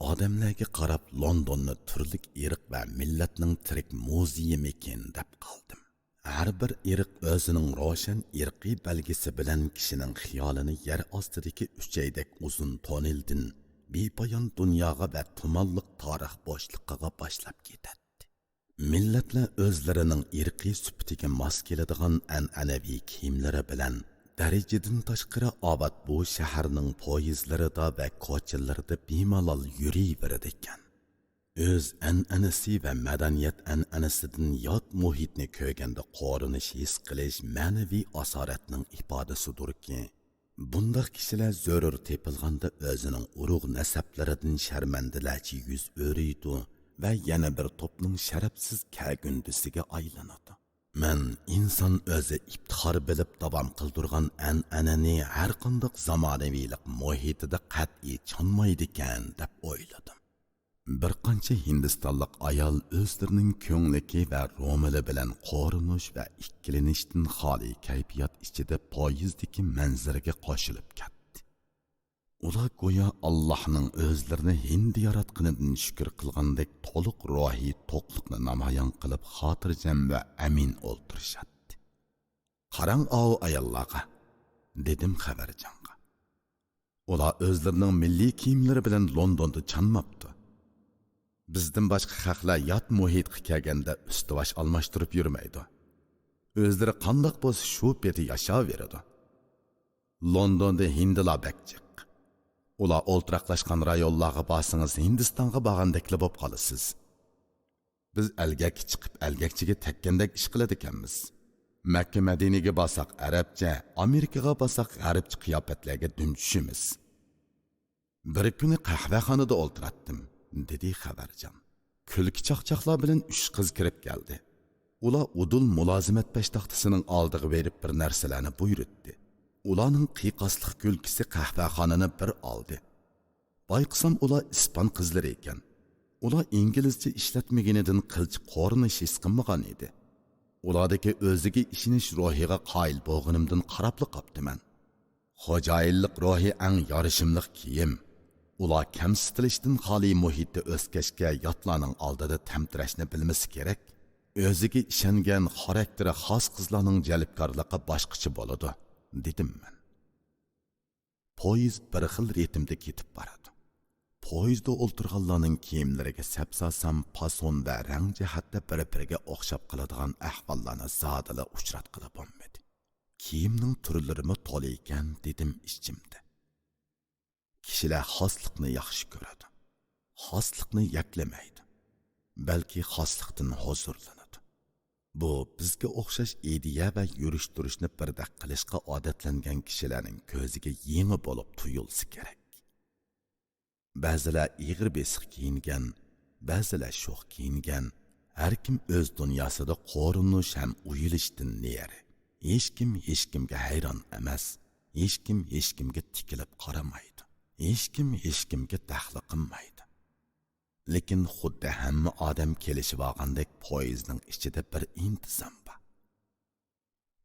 ئادەملەرگە قاراپ لوندوننى تۈرلۈك ئىرق ۋە مىللەتنىڭ تىرىك مۇزېيىمىكىن دەپ قالدىم. ھەر بىر ئىرق ئۆزىنىڭ روشەن ئىرقىي بەلگىسى بىلەن كىشىنىڭ خىيالىنى يەر ئاستىدىكى ئۈچەيدەك ئۇزۇن توننېلدىن بىپايان دۇنياغا ۋە تۇمانلىق تارىخ بوشلۇقىغا باشلاپ كېتەتتى. مىللەتلەر ئۆزلىرىنىڭ ئىرقىي سۈپىتىگە ماس كېلىدىغان ئەنئەنىۋى كىيىملىرى بىلەن دەرىجىدىن تاشقىرى ئاۋات بۇ شەھەرنىڭ پويىزلىرىدا ۋە كوچىلىرىدا بىمالال يۈرۈۋېرىدىكەن. ئۆز ئەنئەنىسى ۋە مەدەنىيەت ئەنئەنىسىدىن يات مۇھىتنى كۆرگەندە قورۇنۇش ھېس قىلىش مەنىۋى ئاسارەتنىڭ ئىپادىسىدۇركى، بۇنداق كىشىلەر زۆرۈر تېپىلغاندا ئۆزىنىڭ ئۇرۇق-نەسەبلىرىدىن شەرمەندىلەرچە يۈز ئۆرۈيدۇ ۋە يەنە بىر توپنىڭ شەرەپسىز كەگۈندىسىگە ئايلىنىدۇ. مەن ئىنسان ئۆزى ئىپتىخار بىلىپ داۋام قىلدۇرغان ئەنئەنىنى ھەرقانداق زامانىۋىلىق مۇھىتىدا قەتئىي چانمايدىكەن دەپ ئويلىدىم. بىر قانچە ھىندىستانلىق ئايال ئۆزلىرىنىڭ كۆڭلىكى ۋە رومىلى بىلەن قورۇنۇش ۋە ئىككىلىنىشتىن خالىي كەيپىيات ئىچىدە پويىزدىكى مەنزىرىگە قوشۇلۇپ كەتتى. ئۇلار گويا ئاللاھنىڭ ئۆزلىرىنى ھىندى ياراتقىنىدىن شۈكۈر قىلغاندەك تولۇق روھىي توقلۇقنى نامايان قىلىپ خاتىرجەم ۋە ئەمىن ئولتۇرۇشاتتى. «قاراڭ ئاۋۇ ئاياللارغا»، دېدىم خەۋەرجانغا. «ئۇلار ئۆزلىرىنىڭ مىللىي كىيىملىرى بىلەن لوندوندا چانماپتۇ. بىزدىن باشقا خەقلەر يات مۇھىتقا كەلگەندە ئۈستىۋاش ئالماشتۇرۇپ يۈرمەيدۇ. ئۆزلىرى قانداق بولسا شۇ پېتى ياشاۋېرىدۇ. لوندوندا ھىندىلار بەك جىق. ئۇلار ئولتۇراقلاشقان رايونلارغا بارسىڭىز ھىندىستانغا بارغاندەكلا بولۇپ قالىسىز.» بىز ئەلگەككە چىقىپ، ئەلگەكچىگە تەگكەندەك ئىش قىلىدىكەنمىز. مەككە مەدىنىگە بارساق ئەرەبچە، ئامېرىكىغا بارساق غەربچە قىياپەتلەرگە دۈم چۈشىمىز. بىر كۈنى قەھۋەخانىدا ئولتۇراتتىم، دېدى خەۋەرجان. كۈلكە چاقچاقلار بىلەن ئۈچ قىز كىرىپ كەلدى. ئۇلار ئۇدۇل مۇلازىمەت پەشتاختىسىنىڭ ئالدىغا بېرىپ بىر نەرسىلەرنى بۇيرۇتتى. ئۇلارنىڭ قىيقاسلىق كۈلكىسى قەھۋەخانىنى بىر ئالدى. بايقىسام، ئۇلار ئىسپان قىزلىرى ئىكەن. ئۇلار ئىنگلىزچە ئىشلەتمىگىنىدىن قىلچە قورۇنۇش ھېس قىلمىغان ئىدى. ئۇلاردىكى ئۆزىگە ئىشىنىش روھىغا قايىل بولغىنىمدىن قاراپلا قاپتىمەن. خوجايىنلىق روھى ئەڭ يارىشىملىق كىيىم. ئۇلار كەمسىتىلىشتىن خالىي مۇھىتتا ئۆسكەچكە، ياتلارنىڭ ئالدىدا تەمتىرەشنى بىلمىسە كېرەك. ئۆزىگە ئىشەنگەن، خاراكتېرى خاس قىزلارنىڭ جەلپكارلىقى باشقىچە بولىدۇ، دېدىم مەن. پويىز بىر خىل رىتىمدا كېتىپ بارىدۇ. پويىزدا ئولتۇرغانلارنىڭ كىيىملىرىگە سەپ سالسام، پاسون ۋە رەڭ جەھەتتە بىر-بىرىگە ئوخشاپ قالىدىغان ئەھۋاللارنى زادىلا ئۇچراتقىلى بولمىدى. كىيىمنىڭ تۈرلىرىمۇ تولا ئىكەن، دېدىم ئىچىمدە. كىشىلەر خاسلىقنى ياخشى كۆرىدۇ. خاسلىقنى يەكلىمەيدۇ. بەلكى خاسلىقتىن ھۇزۇرلىنىدۇ. بۇ بىزگە ئوخشاش ئىدىيە ۋە يۈرۈش-تۇرۇشنى بىردەك قىلىشقا ئادەتلەنگەن كىشىلەرنىڭ كۆزىگە يېڭى بولۇپ تۇيۇلسا كېرەك. بەزىلەر ئېغىر بېسىق كىيىنگەن، بەزىلەر شوخ كىيىنگەن، ھەركىم ئۆز دۇنياسىدا قورۇنۇش ھەم ئۇيىلىشتىن نېرى. ھېچكىم ھېچكىمگە ھەيران ئەمەس، ھېچكىم ھېچكىمگە تىكىلىپ قارىمايدۇ، ھېچكىم ھېچكىمگە دەخلى قىلمايدۇ. لېكىن خۇددى ھەممە ئادەم كېلىشىۋالغاندەك پويىزنىڭ ئىچىدە بىر ئىنتىزام بار.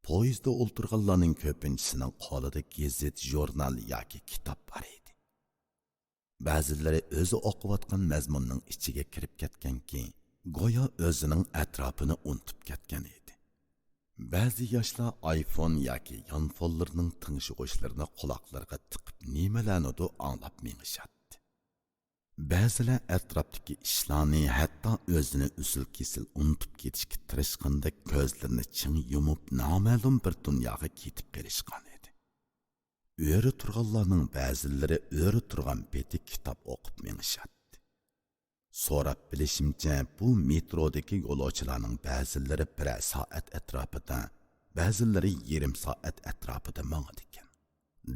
پويىزدا ئولتۇرغانلارنىڭ كۆپىنچىسىنىڭ قولىدا گېزىت، ژۇرنال ياكى كىتاب بار ئىدى. بەزىلىرى ئۆزى ئوقۇۋاتقان مەزمۇننىڭ ئىچىگە كىرىپ كەتكەنكى، گويا ئۆزىنىڭ ئەتراپىنى ئۇنتۇپ كەتكەن ئىدى. بەزى ياشلار ئايفون ياكى يانفونلىرىنىڭ تىڭشىغۇچلىرىنى قۇلاقلىرىغا تىقىپ، نېمىلەرنىدۇر ئاڭلاپ مېڭىشاتتى. بەزىلەر ئەتراپتىكى ئىشلارنى، ھەتتا ئۆزىنى ئۈزۈل-كېسىل ئۇنتۇپ كېتىشكە تىرىشقاندەك كۆزلىرىنى چىڭ يۇمۇپ، نامەلۇم بىر دۇنياغا كېتىپ قېلىشقان ئىدى. ئۆرە تۇرغانلارنىڭ بەزىلىرى ئۆرە تۇرغان پېتى كىتاب ئوقۇپ مېڭىشاتتى. سوراپ بىلىشىمچە، بۇ مېترودىكى يولۇچىلارنىڭ بەزىلىرى بىرەر سائەت ئەتراپىدا، بەزىلىرى يېرىم سائەت ئەتراپىدا ماڭىدىكەن.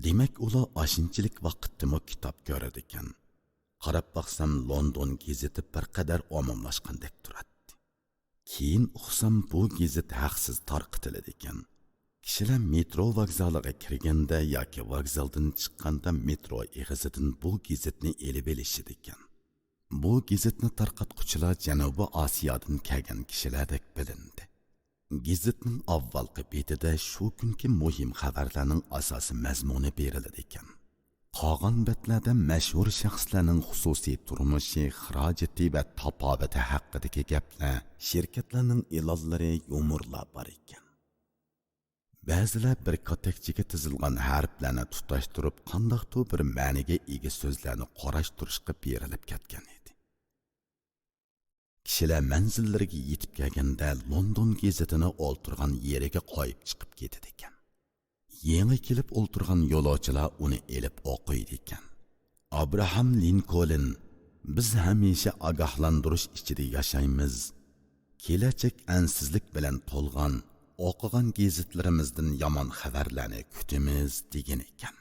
دېمەك، ئۇلار ئاشۇنچىلىك ۋاقىتتىمۇ كىتاب كۆرىدىكەن. قاراپ باقسام، لوندون گېزىتى بىر قەدەر ئومۇملاشقاندەك تۇراتتى. كېيىن ئۇقسام، بۇ گېزىت ھەقسىز تارقىتىلىدىكەن. كىشىلەر مېترو ۋوگزالىغا كىرگەندە ياكى ۋوگزالدىن چىققاندا مېترو ئېغىزىدىن بۇ گېزىتنى ئېلىۋېلىشىدىكەن. بۇ گېزىتنى تارقاتقۇچىلار جەنۇبىي ئاسىيادىن كەلگەن كىشىلەردەك بىلىندى. گېزىتنىڭ ئاۋۋالقى بېتىدە شۇ كۈنكى مۇھىم خەۋەرلەرنىڭ ئاساسىي مەزمۇنى بېرىلىدىكەن. قالغان بەتلەردە مەشھۇر شەخسلەرنىڭ خۇسۇسىي تۇرمۇشى، خىراجىتى ۋە تاپاۋىتى ھەققىدىكى گەپلەر، شىركەتلەرنىڭ ئېلانلىرى، يۇمۇرلار بار ئىكەن. بەزىلەر بىر كاتەكچىگە تىزىلغان ھەرپلەرنى تۇتاشتۇرۇپ، قانداقتۇر بىر مەنىگە ئىگە سۆزلەرنى قۇراشتۇرۇشقا بېرىلىپ كەتكەن ئىدى. كىشىلەر مەنزىللىرىگە يېتىپ كەلگەندە، لوندون گېزىتىنى ئولتۇرغان يېرىگە قويۇپ چىقىپ كېتىدىكەن. يېڭى كېلىپ ئولتۇرغان يولۇچىلار ئۇنى ئېلىپ ئوقۇيدىكەن. ئابراھام لىنكولن، «بىز ھەمىشە ئاگاھلاندۇرۇش ئىچىدە ياشايمىز. كېلەچەك ئەنسىزلىك بىلەن تولغان، ئوقۇغان گېزىتلىرىمىزدىن يامان خەۋەرلەرنى كۈتىمىز» دېگەن ئىكەن.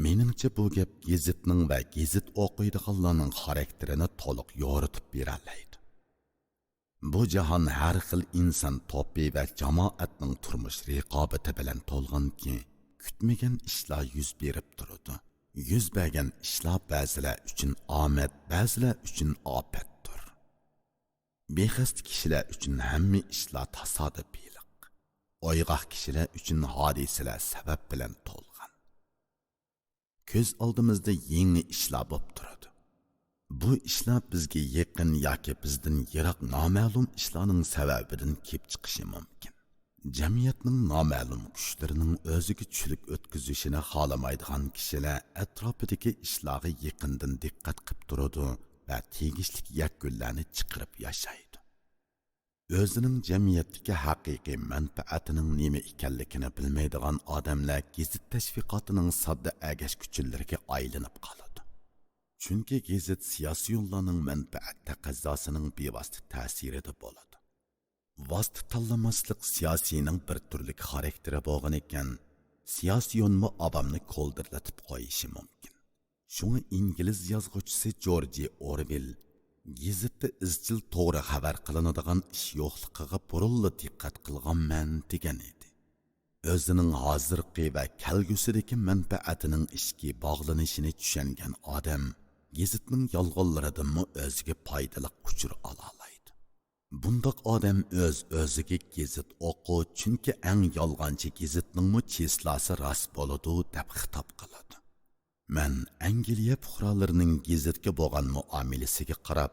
مېنىڭچە، بۇ گەپ گېزىتنىڭ ۋە گېزىت ئوقۇيدىغانلارنىڭ خاراكتېرىنى تولۇق يورۇتۇپ بېرەلەيدۇ. بۇ جاھان ھەر خىل ئىنسان توپى ۋە جامائەتنىڭ تۇرمۇش رىقابىتى بىلەن تولغانكى، كۈتمىگەن ئىشلار يۈز بېرىپ تۇرىدۇ. يۈز بەرگەن ئىشلار بەزىلەر ئۈچۈن ئامەت، بەزىلەر ئۈچۈن ئاپەتتۇر. بىخەستە كىشىلەر ئۈچۈن ھەممە ئىشلار تاسادىپىيلىق. ئويغاق كىشىلەر ئۈچۈن ھادىسىلەر سەۋەب بىلەن تولغان. كۆز ئالدىمىزدا يېڭى ئىشلار بولۇپ تۇرىدۇ. بۇ ئىشلار بىزگە يېقىن ياكى بىزدىن يىراق نامەلۇم ئىشلارنىڭ سەۋەبىدىن كېلىپ چىقىشى مۇمكىن. جەمئىيەتنىڭ نامەلۇم كۈچلىرىنىڭ ئۆزىگە چۈلۈك ئۆتكۈزۈشىنى خالىمايدىغان كىشىلەر ئەتراپىدىكى ئىشلارغا يېقىندىن دىققەت قىلىپ تۇرىدۇ ۋە تېگىشلىك يەكۈنلەرنى چىقىرىپ ياشايدۇ. ئۆزىنىڭ جەمئىيەتتىكى ھەقىقىي مەنپەئەتىنىڭ نېمە ئىكەنلىكىنى بىلمەيدىغان ئادەملەر گېزىت تەشۋىقاتىنىڭ ساددا ئەگەشكۈچىلىرىگە ئايلىنىپ قالىدۇ. چۈنكى گېزىت سىياسىيونلارنىڭ مەنپەئەت تەقەززاسىنىڭ بىۋاسىتە تەسىرىدە بولىدۇ. ۋاسىتە تاللىماسلىق سىياسىينىڭ بىر تۈرلۈك خاراكتېرى بولغىنىكەن، سىياسىيونمۇ ئاۋامنى كولدىرلىتىپ قويۇشى مۇمكىن. شۇڭا ئىنگلىز يازغۇچىسى جورجى ئورۋېل گېزىتتە ئىزچىل توغرا خەۋەر قىلىنىدىغان ئىش يوقلۇقىغا بۇرۇنلا دىققەت قىلغانمەن، دېگەن ئىدى. ئۆزىنىڭ ھازىرقى ۋە كەلگۈسىدىكى مەنپەئەتىنىڭ ئىچكى باغلىنىشىنى چۈشەنگەن ئادەم گېزىتنىڭ يالغانلىرىدىنمۇ ئۆزىگە پايدىلىق ئۇچۇر ئالالايدۇ. بۇنداق ئادەم ئۆز-ئۆزىگە گېزىت ئوقۇ، چۈنكى ئەڭ يالغانچى گېزىتنىڭمۇ چىسلاسى راست بولىدۇ، دەپ خىتاب قىلىدۇ. مەن ئەنگلىيە پۇقرالىرىنىڭ گېزىتكە بولغان مۇئامىلىسىگە قاراپ،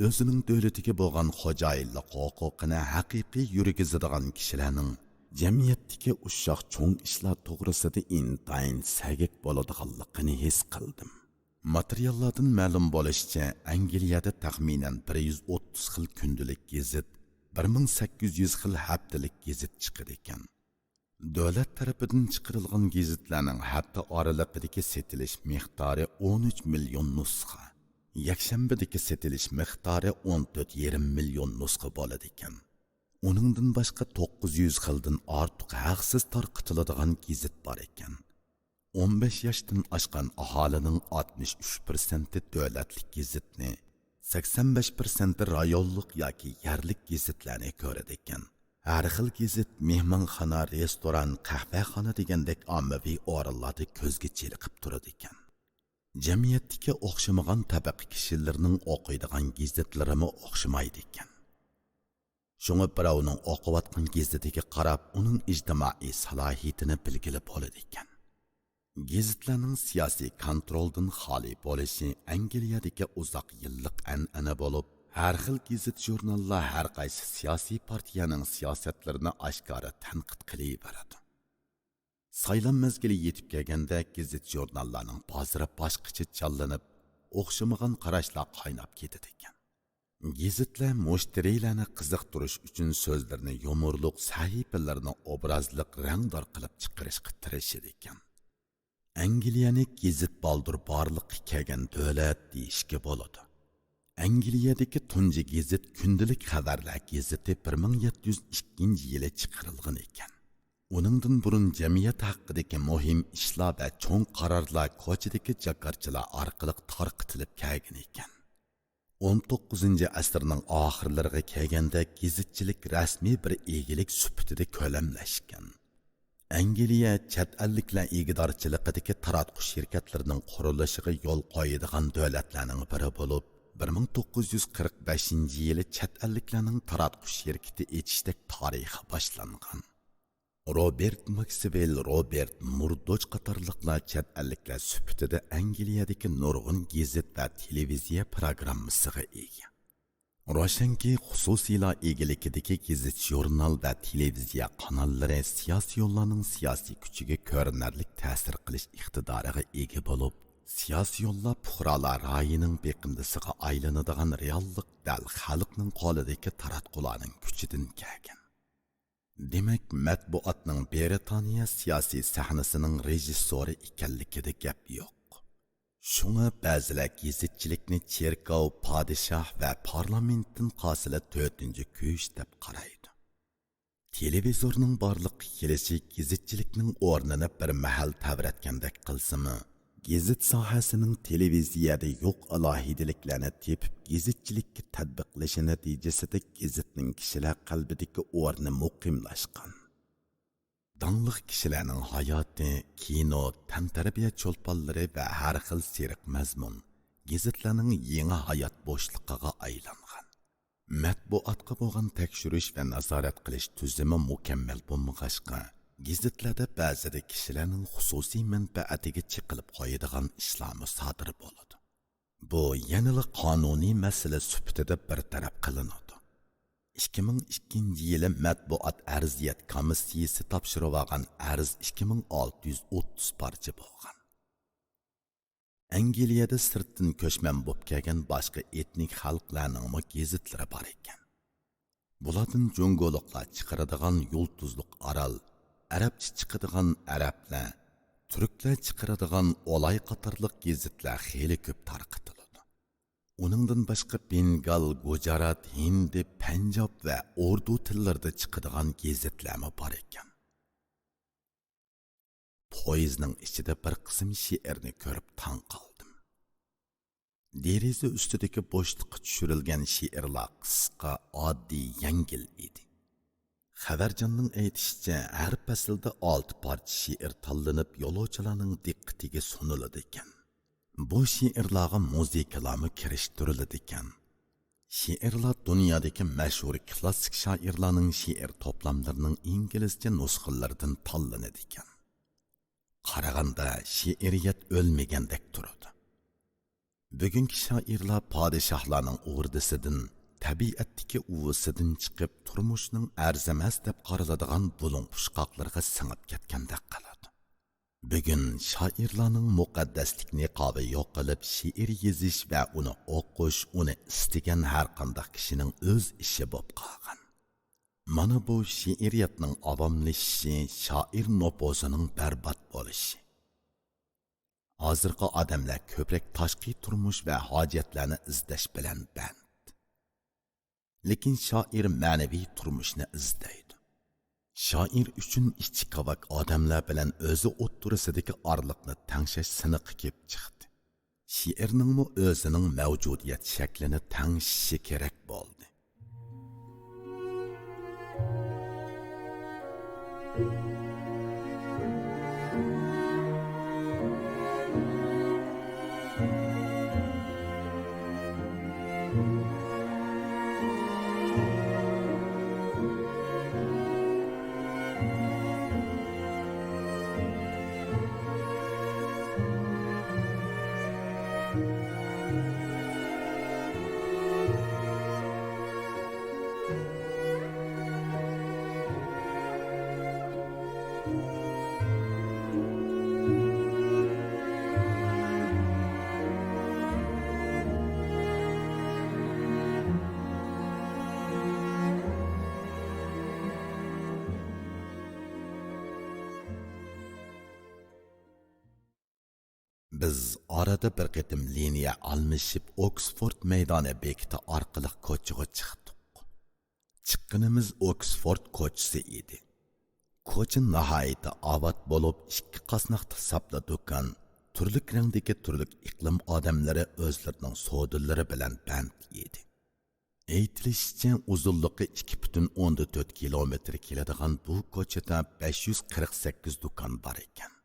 ئۆزىنىڭ دۆلىتىگە بولغان خوجايىنلىق ھوقۇقىنى ھەقىقىي يۈرگۈزىدىغان كىشىلەرنىڭ جەمئىيەتتىكى ئۇششاق چوڭ ئىشلار توغرىسىدا ئىنتايىن سەگەك بولىدىغانلىقىنى ھېس قىلدىم. ماتېرىياللاردىن مەلۇم بولۇشىچە، ئەنگلىيەدە تەخمىنەن بىر يۈز ئوتتۇز خىل كۈندىلىك گېزىت، بىر مىڭ سەككىز يۈز خىل ھەپتىلىك گېزىت چىقىدىكەن. دۆلەت تەرىپىدىن چىقىرىلغان گېزىتلەرنىڭ ھەپتە ئارىلىقىدىكى سېتىلىش مىقدارى ئون ئۈچ مىليون نۇسخا، يەكشەنبىدىكى سېتىلىش مىقدارى ئون تۆت يېرىم مىليون نۇسخا بولىدىكەن. ئۇنىڭدىن باشقا توققۇز يۈز خىلدىن ئارتۇق ھەقسىز تارقىتىلىدىغان گېزىت بار ئىكەن. ئون بەش ياشتىن ئاشقان ئاھالىنىڭ ئاتمىش ئۈچ پىرسەنتى دۆلەتلىك گېزىتنى، سەكسەن بەش پىرسەنتى رايونلۇق ياكى يەرلىك گېزىتلەرنى كۆرىدىكەن. ھەر خىل گېزىت مېھمانخانا، رېستوران، قەھۋەخانا دېگەندەك ئاممىۋى ئورۇنلاردا كۆزگە چېلىقىپ تۇرىدىكەن. جەمئىيەتتىكى ئوخشىمىغان تەبەقە كىشىلىرىنىڭ ئوقۇيدىغان گېزىتلىرىمۇ ئوخشىمايدىكەن. شۇڭا بىراۋنىڭ ئوقۇۋاتقان گېزىتىگە قاراپ، ئۇنىڭ ئىجتىمائىي سالاھىيىتىنى بىلگىلى بولىدىكەن. گېزىتلەرنىڭ سىياسىي كونترولدىن خالىي بولۇشى ئەنگلىيەدىكى ئۇزاق يىللىق ئەنئەنە بولۇپ، ھەر خىل گېزىت-ژۇرناللار ھەر قايسى سىياسىي پارتىيەنىڭ سىياسەتلىرىنى ئاشكارا تەنقىد قىلىۋېرىدۇ. سايلام مەزگىلى يېتىپ كەلگەندە، گېزىت-ژۇرناللارنىڭ بازىرى باشقىچە جانلىنىپ، ئوخشىمىغان قاراشلار قايناپ كېتىدىكەن. گېزىتلەر مۇشتەرىلەرنى قىزىقتۇرۇش ئۈچۈن سۆزلىرىنى يۇمۇرلۇق، سەھىپىلىرىنى ئوبرازلىق، رەڭدار قىلىپ چىقىرىشقا تىرىشىدىكەن. ئەنگلىيەنى گېزىت بالدۇر بارلىققا كەلگەن دۆلەت دېيىشكە بولىدۇ. ئەنگلىيەدىكى تۇنجى گېزىت كۈندىلىك خەۋەرلەر گېزىتى بىر مىڭ يەتتە يۈز ئىككىنچى يىلى چىقىرىلغان ئىكەن. ئۇنىڭدىن بۇرۇن جەمئىيەت ھەققىدىكى مۇھىم ئىشلار ۋە چوڭ قارارلار كوچىدىكى جاكارچىلار ئارقىلىق تارقىتىلىپ كەلگەن ئىكەن. ئون توققۇزىنچى ئەسىرنىڭ ئاخىرلىرىغا كەلگەندە، گېزىتچىلىك رەسمىي بىر ئىگىلىك سۈپىتىدە كۆلەملەشكەن. ئەنگلىيە چەت ئەللىكلەر ئىگىدارچىلىقىدىكى تاراتقۇ شىركەتلىرىنىڭ قۇرۇلۇشىغا يول قويىدىغان دۆلەتلەرنىڭ بىرى بولۇپ، بىر مىڭ توققۇز يۈز قىرىق بەشىنچى يىلى چەت ئەللىكلەرنىڭ تاراتقۇ شىركىتى ئېچىشتەك تارىخى باشلانغان. روبېرت ماكسۋېل، روبېرت مۇردوچ قاتارلىقلار چەت ئەللىكلەر سۈپىتىدە ئەنگلىيەدىكى نۇرغۇن گېزىت ۋە تېلېۋىزىيە پىروگراممىسىغا ئىگە. روشەنكى، خۇسۇسىيلار ئىگىلىكىدىكى گېزىت-ژۇرنال ۋە تېلېۋىزىيە قاناللىرى سىياسىيونلارنىڭ سىياسىي كۈچىگە كۆرۈنەرلىك تەسىر قىلىش ئىقتىدارىغا ئىگە بولۇپ، سىياسىيونلار پۇقرالار رايىنىڭ بېقىندىسىغا ئايلىنىدىغان رېئاللىق دەل خەلقنىڭ قولىدىكى تاراتقۇلارنىڭ كۈچىدىن كەلگەن. دېمەك، مەتبۇئاتنىڭ برىتانىيە سىياسىي سەھنىسىنىڭ رېژىسسورى ئىكەنلىكىدە گەپ يوق. شۇڭا بەزىلەر گېزىتچىلىكنى چېركاۋ، پادىشاھ ۋە پارلامېنتتىن قالسىلا تۆتىنچى كۈچ دەپ قارايدۇ. تېلېۋىزورنىڭ بارلىققا كېلىشى گېزىتچىلىكنىڭ ئورنىنى بىر مەھەل تەۋرەتكەندەك قىلسىمۇ، گېزىت ساھەسىنىڭ تېلېۋىزىيەدە يوق ئالاھىدىلىكلەرنى تېپىپ، گېزىتچىلىككە تەتبىقلىشى نەتىجىسىدە گېزىتنىڭ كىشىلەر قەلبىدىكى ئورنى مۇقىملاشقان. داڭلىق كىشىلەرنىڭ ھاياتى، كىنو، تەنتەربىيە چولپانلىرى ۋە ھەر خىل سېرىق مەزمۇن گېزىتلەرنىڭ يېڭى ھايات بوشلۇقىغا ئايلانغان. مەتبۇئاتقا بولغان تەكشۈرۈش ۋە نازارەت قىلىش تۈزۈمى مۇكەممەل بولمىغاچقا، گېزىتلەردە بەزىدە كىشىلەرنىڭ خۇسۇسىي مەنپەئەتىگە چېقىلىپ قويىدىغان ئىشلارمۇ سادىر بولىدۇ. بۇ يەنىلا قانۇنىي مەسىلە سۈپىتىدە بىر تەرەپ قىلىنىدۇ. ئىككى مىڭ ئىككىنچى يىلى مەتبۇئات ئەرزىيەت كومىسسىيىسى تاپشۇرۇۋالغان ئەرز ئىككى مىڭ ئالتە يۈز ئوتتۇز پارچە بولغان. ئەنگلىيەدە سىرتتىن كۆچمەن بولۇپ كەلگەن باشقا ئېتنىك خەلقلەرنىڭمۇ گېزىتلىرى بار ئىكەن. بۇلاردىن جۇڭگولۇقلار چىقىرىدىغان يۇلتۇزلۇق ئارال، ئەرەبچە چىقىدىغان ئەرەبلەر، تۈركلەر چىقىرىدىغان ئولاي قاتارلىق گېزىتلەر خېلى كۆپ تارقىتىلىدۇ. ئۇنىڭدىن باشقا بېنگال، گۇجارات، ھىندى، پەنجاب ۋە ئوردۇ تىللىرىدا چىقىدىغان گېزىتلەرمۇ بار ئىكەن. پويىزنىڭ ئىچىدە بىر قىسىم شېئىرنى كۆرۈپ تاڭ قالدىم. دېرىزە ئۈستىدىكى بوشلۇققا چۈشۈرۈلگەن شېئىرلار قىسقا، ئاددىي، يەڭگىل ئىدى. خەۋەرجاننىڭ ئېيتىشىچە، ھەر پەسىلدە ئالتە پارچە شېئىر تاللىنىپ، يولۇچىلارنىڭ دىققىتىگە سۇنۇلىدىكەن. بۇ شېئىرلارغا مۇزىكىلارمۇ كىرىشتۈرۈلىدىكەن. شېئىرلار دۇنيادىكى مەشھۇر كلاسسىك شائىرلارنىڭ شېئىر توپلاملىرىنىڭ ئىنگلىزچە نۇسخىلىرىدىن تاللىنىدىكەن. قارىغاندا شېئىرىيەت ئۆلمىگەندەك تۇرىدۇ. بۈگۈنكى شائىرلار پادىشاھلارنىڭ ئوردىسىدىن، تەبىئەتتىكى ئۇۋىسىدىن چىقىپ، تۇرمۇشنىڭ ئەرزىمەس دەپ قارىلىدىغان بۇلۇڭ پۇچقاقلىرىغا سىڭىپ كەتكەندەك قىلىدۇ. بۈگۈن شائىرلارنىڭ مۇقەددەسلىك نىقابى يوقىلىپ، شېئىر يېزىش ۋە ئۇنى ئوقۇش، ئۇنى ئىستىگەن ھەرقانداق كىشىنىڭ ئۆز ئىشى بولۇپ قالغان. مانا بۇ شېئىرىيەتنىڭ ئاۋاملىشىشى، شائىر نوپۇزىنىڭ بەربات بولۇشى. ھازىرقى ئادەملەر كۆپرەك تاشقى تۇرمۇش ۋە ھاجەتلەرنى ئىزدەش بىلەن بەند. لېكىن شائىر مەنىۋى تۇرمۇشنى ئىزدەيدۇ. شائىر ئۈچۈن ئىچى كاۋاك ئادەملەر بىلەن ئۆزى ئوتتۇرىسىدىكى ئارىلىقنى تەڭشەش سىنىقى كېلىپ چىقتى. شېئىرنىڭمۇ ئۆزىنىڭ مەۋجۇدىيەت شەكلىنى تەڭشىشى كېرەك بولدى. بىز ئارىدا بىر قېتىم لىنىيە ئالمىشىپ، ئوكسفورد مەيدانى بېكىتى ئارقىلىق كوچىغا چىقتۇق. چىققىنىمىز ئوكسفورد كوچىسى ئىدى. كوچا ناھايىتى ئاۋات بولۇپ، ئىككى قاسناقتا ساپلا دۇكان، تۈرلۈك رەڭدىكى تۈرلۈك ئىقلىم ئادەملىرى ئۆزلىرىنىڭ سودىلىرى بىلەن بەند ئىدى. ئېيتىلىشىچە، ئۇزۇنلۇقى ئىككى پۈتۈن ئوندىن تۆت كىلومېتىر كېلىدىغان بۇ كوچىدا بەش يۈز قىرىق سەككىز دۇكان بار ئىكەن.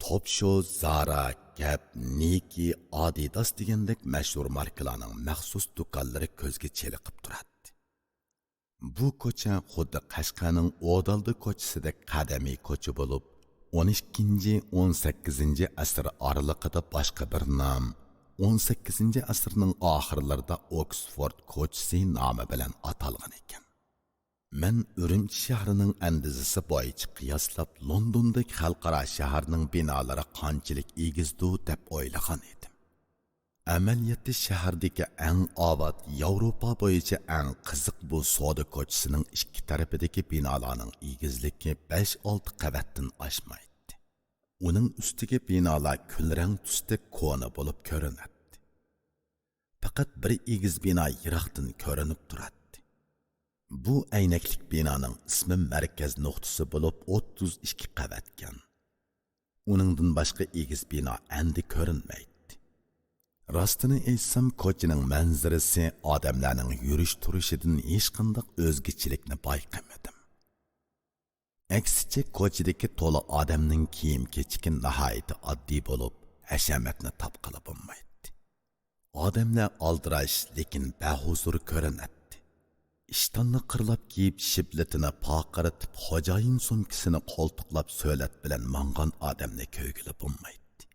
توپ شو، زارا، گەپ، نىكى، ئادىداس دېگەندەك مەشھۇر ماركىلارنىڭ مەخسۇس دۇكانلىرى كۆزگە چېلىقىپ تۇراتتى. بۇ كوچا خۇددى قەشقەرنىڭ ئودالدى كوچىسىدەك قەدىمىي كوچا بولۇپ، ئون ئىككىنچى، ئون سەككىزىنچى ئەسىر ئارىلىقىدا باشقا بىر نام، ئون سەككىزىنچى ئەسىرنىڭ ئاخىرلىرىدا ئوكسفورد كوچىسى نامى بىلەن ئاتالغان ئىكەن. مەن ئۈرۈمچى شەھىرىنىڭ ئەندىزىسى بويىچە قىياسلاپ، لوندوندەك خەلقئارا شەھەرنىڭ بىنالىرى قانچىلىك ئېگىزدۇ دەپ ئويلىغان ئىدىم. ئەمەلىيەتتە شەھەردىكى ئەڭ ئاۋات، ياۋروپا بويىچە ئەڭ قىزىق بۇ سودا كوچىسىنىڭ ئىككى تەرىپىدىكى بىنالارنىڭ ئېگىزلىكى بەش-ئالتە قەۋەتتىن ئاشمايتتى. ئۇنىڭ ئۈستىگە بىنالار كۈلرەڭ تۈستە كونا بولۇپ كۆرۈنەتتى. پەقەت بىر ئېگىز بىنا يىراقتىن كۆرۈنۈپ تۇراتتى. بۇ ئەينەكلىك بىنانىڭ ئىسمى مەركەز نۇقتىسى بولۇپ، ئوتتۇز ئىككى قەۋەتكەن. ئۇنىڭدىن باشقا ئېگىز بىنا ئەندى كۆرۈنمەيتتى. راستىنى ئېيتسام، كوچىنىڭ مەنزىرىسى ئادەملەرنىڭ يۈرۈش-تۇرۇشىدىن ھېچقانداق ئۆزگىچىلىكنى بايقىمىدىم. ئەكسىچە، كوچىدىكى تولا ئادەمنىڭ كىيىم-كېچىكى ناھايىتى ئاددىي بولۇپ، ھەشەمەتنى تاپقىلى بولمايتتى. ئادەملەر ئالدىراش، لېكىن بەھۇزۇر كۆرۈنەتتى. ئىشتاننى قىرلاپ كىيىپ، شىبلىتىنى پارقىرىتىپ، خوجايىن سومكىسىنى قولتۇقلاپ، سۆلەت بىلەن ماڭغان ئادەمنى كۆرگىلى بولمايتتى.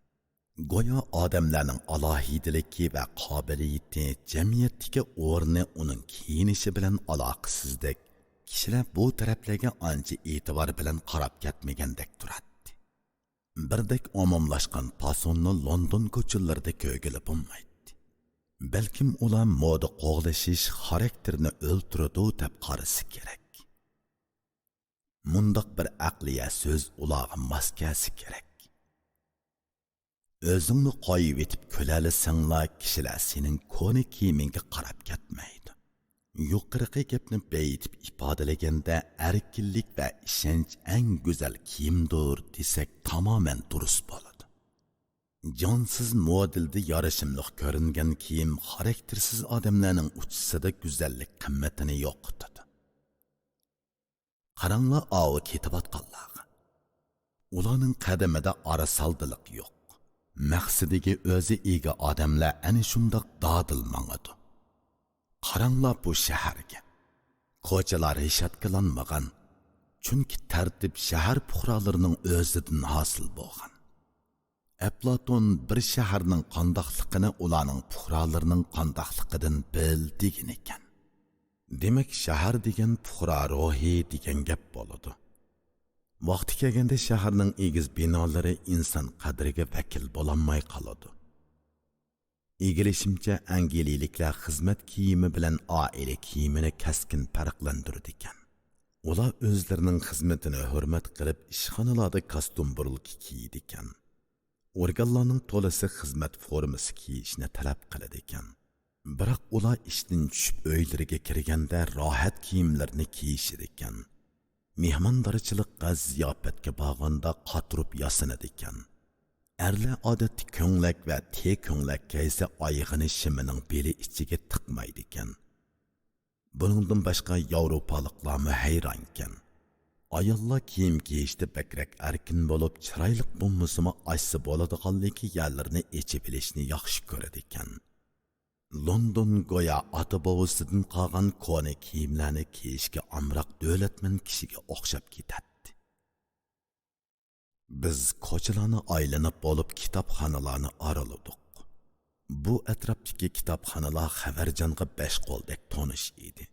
گويا ئادەملەرنىڭ ئالاھىدىلىكى ۋە قابىلىيىتى، جەمئىيەتتىكى ئورنى ئۇنىڭ كىيىنىشى بىلەن ئالاقىسىزدەك، كىشىلەر بۇ تەرەپلەرگە ئانچە ئېتىبار بىلەن قاراپ كەتمىگەندەك تۇراتتى. بىردەك ئومۇملاشقان پاسوننى لوندون كوچىلىرىدا كۆرگىلى بولمايتتى. بەلكىم ئۇلار مودا قوغلىشىش خاراكتېرىنى ئۆلتۈرىدۇ دەپ قارىسا كېرەك. مۇنداق بىر ئەقلىيە سۆز ئۇلارغا ماس كەلسە كېرەك. ئۆزۈڭنى قويۇۋېتىپ كۈلەلىسەڭلا، كىشىلەر سېنىڭ كونا كىيىمىڭگە قاراپ كەتمەيدۇ. يۇقىرىقى گەپنى بېيىتىپ ئىپادىلىگەندە، ئەركىنلىك ۋە ئىشەنچ ئەڭ گۈزەل كىيىمدۇر دېسەك، تامامەن دۇرۇس بولىدۇ. جانسىز مودېلدا يارىشىملىق كۆرۈنگەن كىيىم خاراكتېرسىز ئادەملەرنىڭ ئۇچىسىدا گۈزەللىك قىممىتىنى يوقىتىدۇ. قاراڭلار ئاۋۇ كېتىۋاتقانلارغا. ئۇلارنىڭ قەدىمىدە ئارىسالدىلىق يوق. مەقسىتىگە ئۆزى ئىگە ئادەملەر ئەنە شۇنداق دادىل ماڭىدۇ. قاراڭلار بۇ شەھەرگە. كوچىلار رېشاتكىلانمىغان. چۈنكى تەرتىپ شەھەر پۇقرالىرىنىڭ ئۆزىدىن ھاسىل بولغان. ئەپلاتون بىر شەھەرنىڭ قانداقلىقىنى ئۇلارنىڭ پۇقرالىرىنىڭ قانداقلىقىدىن بىل دېگەن ئىكەن. دېمەك، شەھەر دېگەن پۇقرا روھى دېگەن گەپ بولىدۇ. ۋاقتى كەلگەندە شەھەرنىڭ ئېگىز بىنالىرى ئىنسان قەدرىگە ۋەكىل بولالماي قالىدۇ. ئىگىلىشىمچە، ئەنگلىيىلىكلەر خىزمەت كىيىمى بىلەن ئائىلە كىيىمىنى كەسكىن پەرقلەندۈرىدىكەن. ئۇلار ئۆزلىرىنىڭ خىزمىتىنى ھۆرمەت قىلىپ، ئىشخانىلاردا كاستيۇم بۇرۇلكا كىيىدىكەن. ئورگانلارنىڭ تولىسى خىزمەت فورمىسى كىيىشنى تەلەپ قىلىدىكەن. بىراق ئۇلار ئىشتىن چۈشۈپ ئۆيلىرىگە كىرگەندە راھەت كىيىملىرىنى كىيىشىدىكەن. مېھماندارچىلىققا، زىياپەتكە بارغاندا قاتۇرۇپ ياسىنىدىكەن. ئەرلەر ئادەتتە كۆڭلەك ۋە تې كۆڭلەك كىيسە ئايىغىنى شىمىنىڭ بېلى ئىچىگە تىقمايدىكەن. بۇنىڭدىن باشقا ياۋروپالىقلارمۇ ھەيرانكەن. ئاياللار كىيىم كىيىشتە بەكرەك ئەركىن بولۇپ، چىرايلىق بولمىسىمۇ ئاچسا بولىدىغانلىكى يەرلىرىنى ئېچىۋېلىشنى ياخشى كۆرىدىكەن. لوندون گويا ئاتا-بوۋىسىدىن قالغان كونا كىيىملەرنى كىيىشكە ئامراق دۆلەتمەن كىشىگە ئوخشاپ كېتەتتى. بىز كوچىلارنى ئايلىنىپ بولۇپ، كىتابخانىلارنى ئارىلىدۇق. بۇ ئەتراپتىكى كىتابخانىلار خەۋەرجانغا بەش قولدەك تونۇش ئىدى.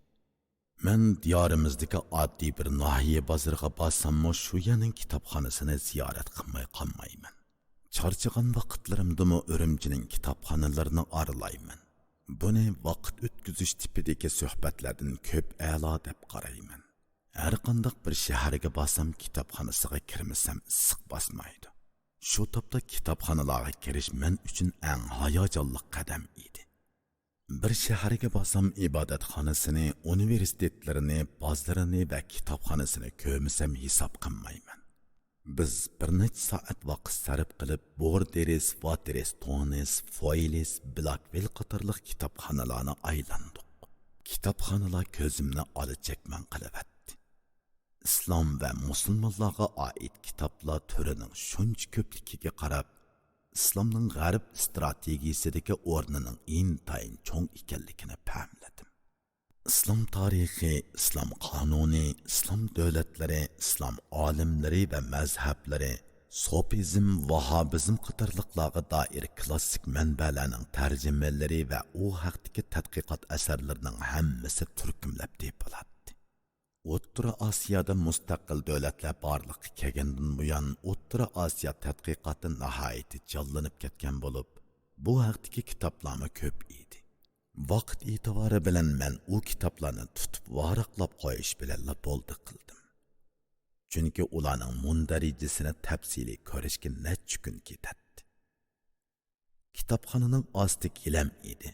مەن دىيارىمىزدىكى ئاددىي بىر ناھىيە بازىرىغا بارساممۇ، شۇ يەرنىڭ كىتابخانىسىنى زىيارەت قىلماي قالمايمەن. چارچىغان ۋاقىتلىرىمدىمۇ ئۈرۈمچىنىڭ كىتابخانىلىرىنى ئارىلايمەن. بۇنى ۋاقىت ئۆتكۈزۈش تىپىدىكى سۆھبەتلەردىن كۆپ ئەلا دەپ قارايمەن. ھەرقانداق بىر شەھەرگە بارسام، كىتابخانىسىغا كىرمىسەم ئىسسىق باسمايدۇ. شۇ تاپتا كىتابخانىلارغا كىرىش مەن ئۈچۈن ئەڭ ھاياجانلىق قەدەم ئىدى. بىر شەھەرگە بارسام، ئىبادەتخانىسىنى، ئۇنىۋېرسىتېتلىرىنى، بازىرىنى ۋە كىتابخانىسىنى كۆرمىسەم ھېساب قىلمايمەن. بىز بىر نەچچە سائەت ۋاقىت سەرپ قىلىپ، بوردېرس، ۋاتېرستونس، فويلس، بلاكۋىل قاتارلىق كىتابخانىلارنى ئايلاندۇق. كىتابخانىلار كۆزۈمنى ئالا چەكمەن قىلىۋەتتى. ئىسلام ۋە مۇسۇلمانلارغا ئائىت كىتابلار تۈرىنىڭ شۇنچە كۆپلۈكىگە قاراپ، ئىسلامنىڭ غەرب ئىستراتېگىيىسىدىكى ئورنىنىڭ ئىنتايىن چوڭ ئىكەنلىكىنى پەملىدىم. ئىسلام تارىخى، ئىسلام قانۇنى، ئىسلام دۆلەتلىرى، ئىسلام ئالىملىرى ۋە مەزھەپلىرى، سوپىزم، ۋاھابىزم قاتارلىقلارغا دائىر كلاسسىك مەنبەلەرنىڭ تەرجىمىلىرى ۋە ئۇ ھەقتىكى تەتقىقات ئەسەرلىرىنىڭ ھەممىسى تۈركۈملەپ تېپىلاتتى. ئوتتۇرا ئاسىيادا مۇستەقىل دۆلەتلەر بارلىققا كەلگەندىن بۇيان، ئوتتۇرا ئاسىيا تەتقىقاتى ناھايىتى جانلىنىپ كەتكەن بولۇپ، بۇ ھەقتىكى كىتابلارمۇ كۆپ ئىدى. ۋاقىت ئېتىبارى بىلەن مەن ئۇ كىتابلارنى تۇتۇپ ۋاراقلاپ قويۇش بىلەنلا بولدى قىلدىم. چۈنكى ئۇلارنىڭ مۇندەرىجىسىنى تەپسىلىي كۆرۈشكە نەچچە كۈن كېتەتتى. كىتابخانىنىڭ ئاستى گىلەم ئىدى.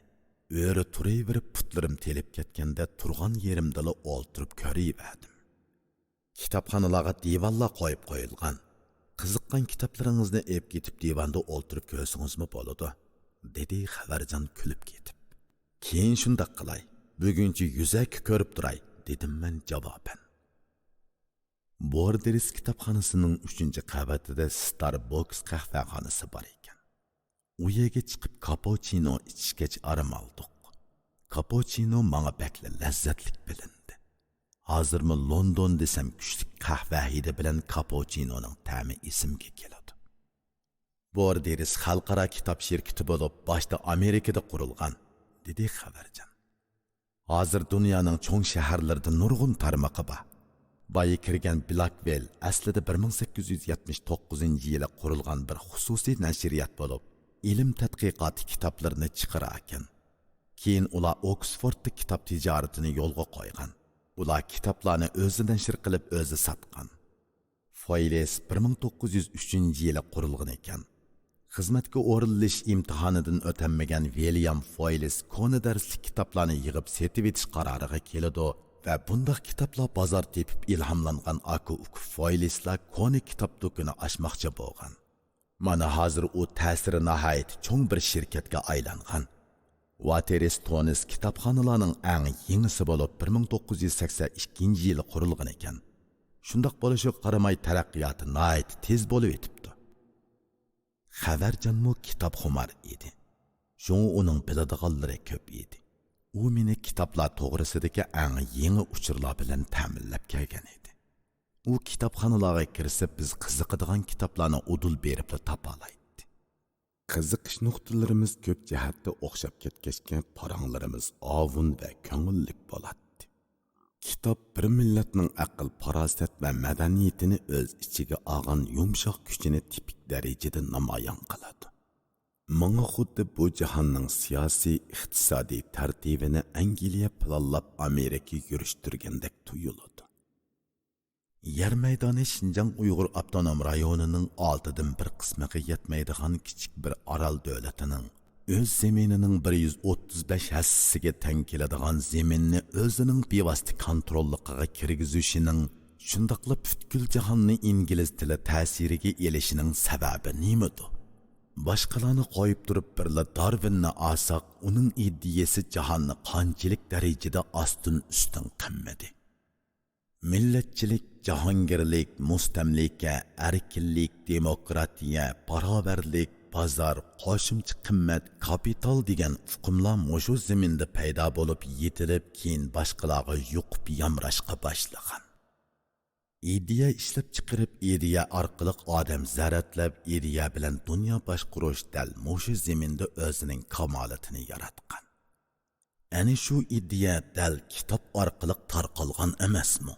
ئۆرە تۇرۇۋېرىپ پۇتلىرىم تېلىپ كەتكەندە تۇرغان يېرىمدىلا ئولتۇرۇپ كۆرۈۋەردىم. كىتابخانىلارغا دىۋانلار قويۇپ قويۇلغان. قىزىققان كىتابلىرىڭىزنى ئېلىپ كېتىپ دىۋاندا ئولتۇرۇپ كۆرسىڭىزمۇ بولىدۇ، دېدى خەۋەرجان كۈلۈپ كېتىپ. كېيىن شۇنداق قىلاي، بۈگۈنچە يۈزەكى كۆرۈپ تۇراي، دېدىم مەن جاۋابەن. بوردېرس كىتابخانىسىنىڭ ئۈچىنچى قەۋىتىدە ستاربوكس قەھۋەخانىسى بار ئىكەن. ئۇ يەرگە چىقىپ كاپۇچىنو ئىچىشكەچ ئارام ئالدۇق. كاپۇچىنو ماڭا بەكلا لەززەتلىك بىلىندى. ھازىرمۇ لوندون دېسەم كۈچلۈك قەھۋە ھىدى بىلەن كاپۇچىنونىڭ تەمى ئېسىمگە كېلىدۇ. بوردېرس خەلقئارا كىتاب شىركىتى بولۇپ، باشتا ئامېرىكىدا قۇرۇلغان، دېدى خەۋەرجان. ھازىر دۇنيانىڭ چوڭ شەھەرلىرىدە نۇرغۇن تارمىقى بار. بايا كىرگەن بلاكۋىل ئەسلىدە بىر مىڭ سەككىز يۈز يەتمىش توققۇزىنچى يىلى قۇرۇلغان بىر خۇسۇسىي نەشرىيات بولۇپ، ئىلىم تەتقىقاتى كىتابلىرىنى چىقىراركەن. كېيىن ئۇلار ئوكسفوردتا كىتاب تىجارىتىنى يولغا قويغان. ئۇلار كىتابلارنى ئۆزى نەشر قىلىپ، ئۆزى ساتقان. فويلىس بىر مىڭ توققۇز يۈز ئۈچىنچى يىلى قۇرۇلغان ئىكەن. خىزمەتكە ئورۇنلىشىش ئىمتىھانىدىن ئۆتەلمىگەن ۋىليام فويلىس كونا دەرسلىك كىتابلارنى يىغىپ سېتىۋېتىش قارارىغا كېلىدۇ ۋە بۇنداق كىتابلار بازار تېپىپ ئىلھاملانغان ئاكا-ئۇكا فويلىسلار كونا كىتاب دۇكىنى ئاچماقچى بولغان. مانا ھازىر ئۇ تەسىرى ناھايىتى چوڭ بىر شىركەتكە ئايلانغان. ۋاتېرىستونس كىتابخانىلارنىڭ ئەڭ يېڭىسى بولۇپ، بىر مىڭ توققۇز يۈز سەكسەن ئىككىنچى يىلى قۇرۇلغان ئىكەن. شۇنداق بولۇشىغا قارىماي، تەرەققىياتى ناھايىتى تېز بولۇۋېتىپتۇ. خەۋەرجانمۇ كىتابخۇمار ئىدى. شۇڭا ئۇنىڭ بىلىدىغانلىرى كۆپ ئىدى. ئۇ مېنى كىتابلار توغرىسىدىكى ئەڭ يېڭى ئۇچۇرلار بىلەن تەمىنلەپ كەلگەن ئىدى. ئۇ كىتابخانىلارغا كىرسە، بىز قىزىقىدىغان كىتابلارنى ئۇدۇل بېرىپلا تاپالايتتى. قىزىقىش نۇقتىلىرىمىز كۆپ جەھەتتە ئوخشاپ كەتكەچكە، پاراڭلىرىمىز ئاۋۇن ۋە كۆڭۈللۈك بولاتتى. كىتاب بىر مىللەتنىڭ ئەقىل-پاراسەت ۋە مەدەنىيىتىنى ئۆز ئىچىگە ئالغان يۇمشاق كۈچىنى تىپىك دەرىجىدە نامايان قىلىدۇ. ماڭا خۇددى بۇ جاھاننىڭ سىياسىي، ئىقتىسادىي تەرتىپىنى ئەنگلىيە پىلانلاپ ئامېرىكا يۈرۈشتۈرگەندەك تۇيۇلىدۇ. يەر مەيدانى شىنجاڭ ئۇيغۇر ئاپتونوم رايونىنىڭ ئالتىدىن بىر قىسمىغا يەتمەيدىغان كىچىك بىر ئارال دۆلىتىنىڭ ئۆز زېمىنىنىڭ بىر يۈز ئوتتۇز بەش ھەسسىسىگە تەڭ كېلىدىغان زېمىننى ئۆزىنىڭ بىۋاسىتە كونتروللۇقىغا كىرگۈزۈشىنىڭ، شۇنداقلا پۈتكۈل جاھاننى ئىنگلىز تىلى تەسىرىگە ئېلىشىنىڭ سەۋەبى نېمىدۇ؟ باشقىلارنى قويۇپ تۇرۇپ، بىرلا دارۋىننى ئالساق، ئۇنىڭ ئىدىيەسى جاھاننى قانچىلىك دەرىجىدە ئاستىن-ئۈستۈن قىلمىدى. مىللەتچىلىك، جاھانگىرلىك، مۇستەملىكە، ئەركىنلىك، دېموكراتىيە، باراۋەرلىك، بازار، قوشۇمچە قىممەت، كاپىتال دېگەن ئۇقۇملار مۇشۇ زېمىندا پەيدا بولۇپ يېتىلىپ، كېيىن باشقىلارغا يۇقۇپ يامراشقا باشلىغان. ئىدىيە ئىشلەپچىقىرىپ، ئىدىيە ئارقىلىق ئادەم زەرەتلەپ، ئىدىيە بىلەن دۇنيا باشقۇرۇش دەل مۇشۇ زېمىندا ئۆزىنىڭ كامالىتىنى ياراتقان. ئەنە شۇ ئىدىيە دەل كىتاب ئارقىلىق تارقالغان ئەمەسمۇ؟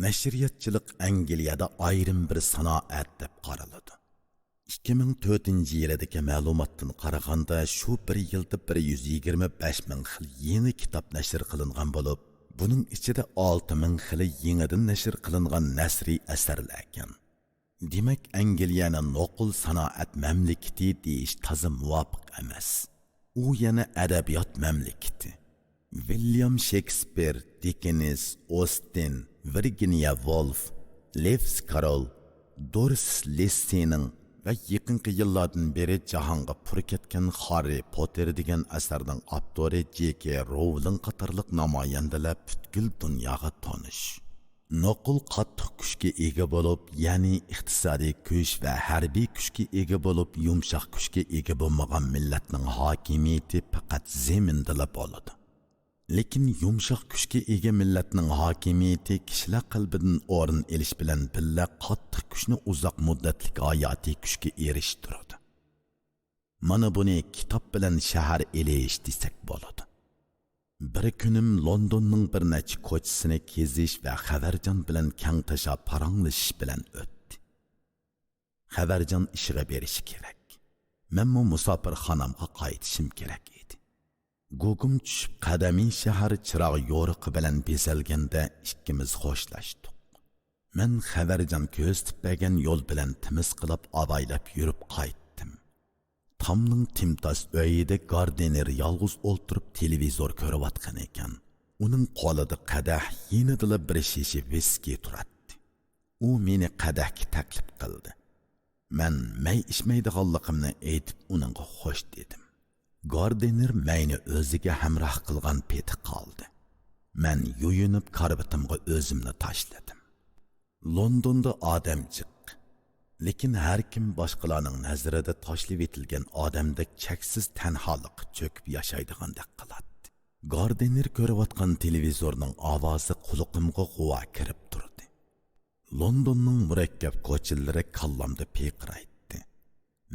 نەشرىياتچىلىق ئەنگلىيەدە ئايرىم بىر سانائەت دەپ قارىلىدۇ. ئىككى مىڭ تۆتىنچى يىلىدىكى مەلۇماتتىن قارىغاندا، شۇ بىر يىلدا بىر يۈز يىگىرمە بەش مىڭ خىل يېڭى كىتاب نەشر قىلىنغان بولۇپ، بۇنىڭ ئىچىدە ئالتە مىڭ خىلى يېڭىدىن نەشر قىلىنغان نەسرىي ئەسەرلەركەن. دېمەك، ئەنگلىيەنى نوقۇل سانائەت مەملىكىتى دېيىش تازا مۇۋاپىق ئەمەس. ئۇ يەنە ئەدەبىيات مەملىكىتى. ۋىليام شېكسپىر، دىكېنس، ئوستىن، ۋىرگىنىيە ۋولف، لېۋىس كارول، دورس لېسسىنىڭ ۋە يېقىنقى يىللاردىن بېرى جاھانغا پۇر كەتكەن خاررى پوتتېر دېگەن ئەسەرنىڭ ئاپتورى جې كې روۋلىڭ قاتارلىق نامايەندىلەر پۈتكۈل دۇنياغا تونۇش. نوقۇل قاتتىق كۈچكە ئىگە بولۇپ، يەنى ئىقتىسادىي كۈچ ۋە ھەربىي كۈچكە ئىگە بولۇپ، يۇمشاق كۈچكە ئىگە بولمىغان مىللەتنىڭ ھاكىمىيىتى پەقەت زېمىندىلا بولىدۇ. لېكىن يۇمشاق كۈچكە ئىگە مىللەتنىڭ ھاكىمىيىتى كىشىلەر قەلبىدىن ئورۇن ئېلىش بىلەن بىللە، قاتتىق كۈچنى ئۇزاق مۇددەتلىك ھاياتىي كۈچكە ئېرىشتۈرىدۇ. مانا بۇنى كىتاب بىلەن شەھەر ئېلىش دېسەك بولىدۇ. بىر كۈنۈم لوندوننىڭ بىر نەچچە كوچىسىنى كېزىش ۋە خەۋەرجان بىلەن كەڭتاشا پاراڭلىشىش بىلەن ئۆتتى. خەۋەرجان ئىشىغا بېرىشى كېرەك. مەنمۇ مۇساپىرخانامغا قايتىشىم كېرەك ئىدى. گۇگۇم چۈشۈپ، قەدىمىي شەھەر چىراغ يورۇقى بىلەن بېزەلگەندە ئىككىمىز خوشلاشتۇق. مەن خەۋەرجان كۆرسىتىپ بەرگەن يول بىلەن تىمىسقىلاپ ئاۋايلاپ يۈرۈپ قايتتىم. تامنىڭ تىمتاس ئۆيىدە گاردېنېر يالغۇز ئولتۇرۇپ تېلېۋىزور كۆرۈۋاتقان ئىكەن. ئۇنىڭ قولىدا قەدەھ، يېنىدىلا بىر شېشە ۋىسكى تۇراتتى. ئۇ مېنى قەدەھكە تەكلىپ قىلدى. مەن مەي ئىچمەيدىغانلىقىمنى ئېيتىپ، ئۇنىڭغا خوش دېدىم. گاردېنېر مەينى ئۆزىگە ھەمراھ قىلغان پېتى قالدى. مەن يۇيۇنۇپ، كارىۋىتىمغا ئۆزۈمنى تاشلىدىم. لوندوندا ئادەم جىق. لېكىن ھەر كىم باشقىلارنىڭ نەزىرىدە تاشلىۋېتىلگەن ئادەمدەك چەكسىز تەنھالىققا چۆكۈپ ياشايدىغاندەك قىلاتتى. گاردېنېر كۆرۈۋاتقان تېلېۋىزورنىڭ ئاۋازى قۇلىقىمغا غۇۋا كىرىپ تۇردى. لوندوننىڭ مۇرەككەپ كوچىلىرى كاللامدا پىرقىرايتتى.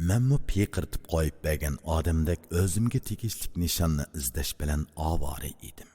مەنمۇ پىرقىرىتىپ قويۇپ بەرگەن ئادەمدەك ئۆزۈمگە تېگىشلىك نىشاننى ئىزدەش بىلەن ئاۋارە ئىدىم.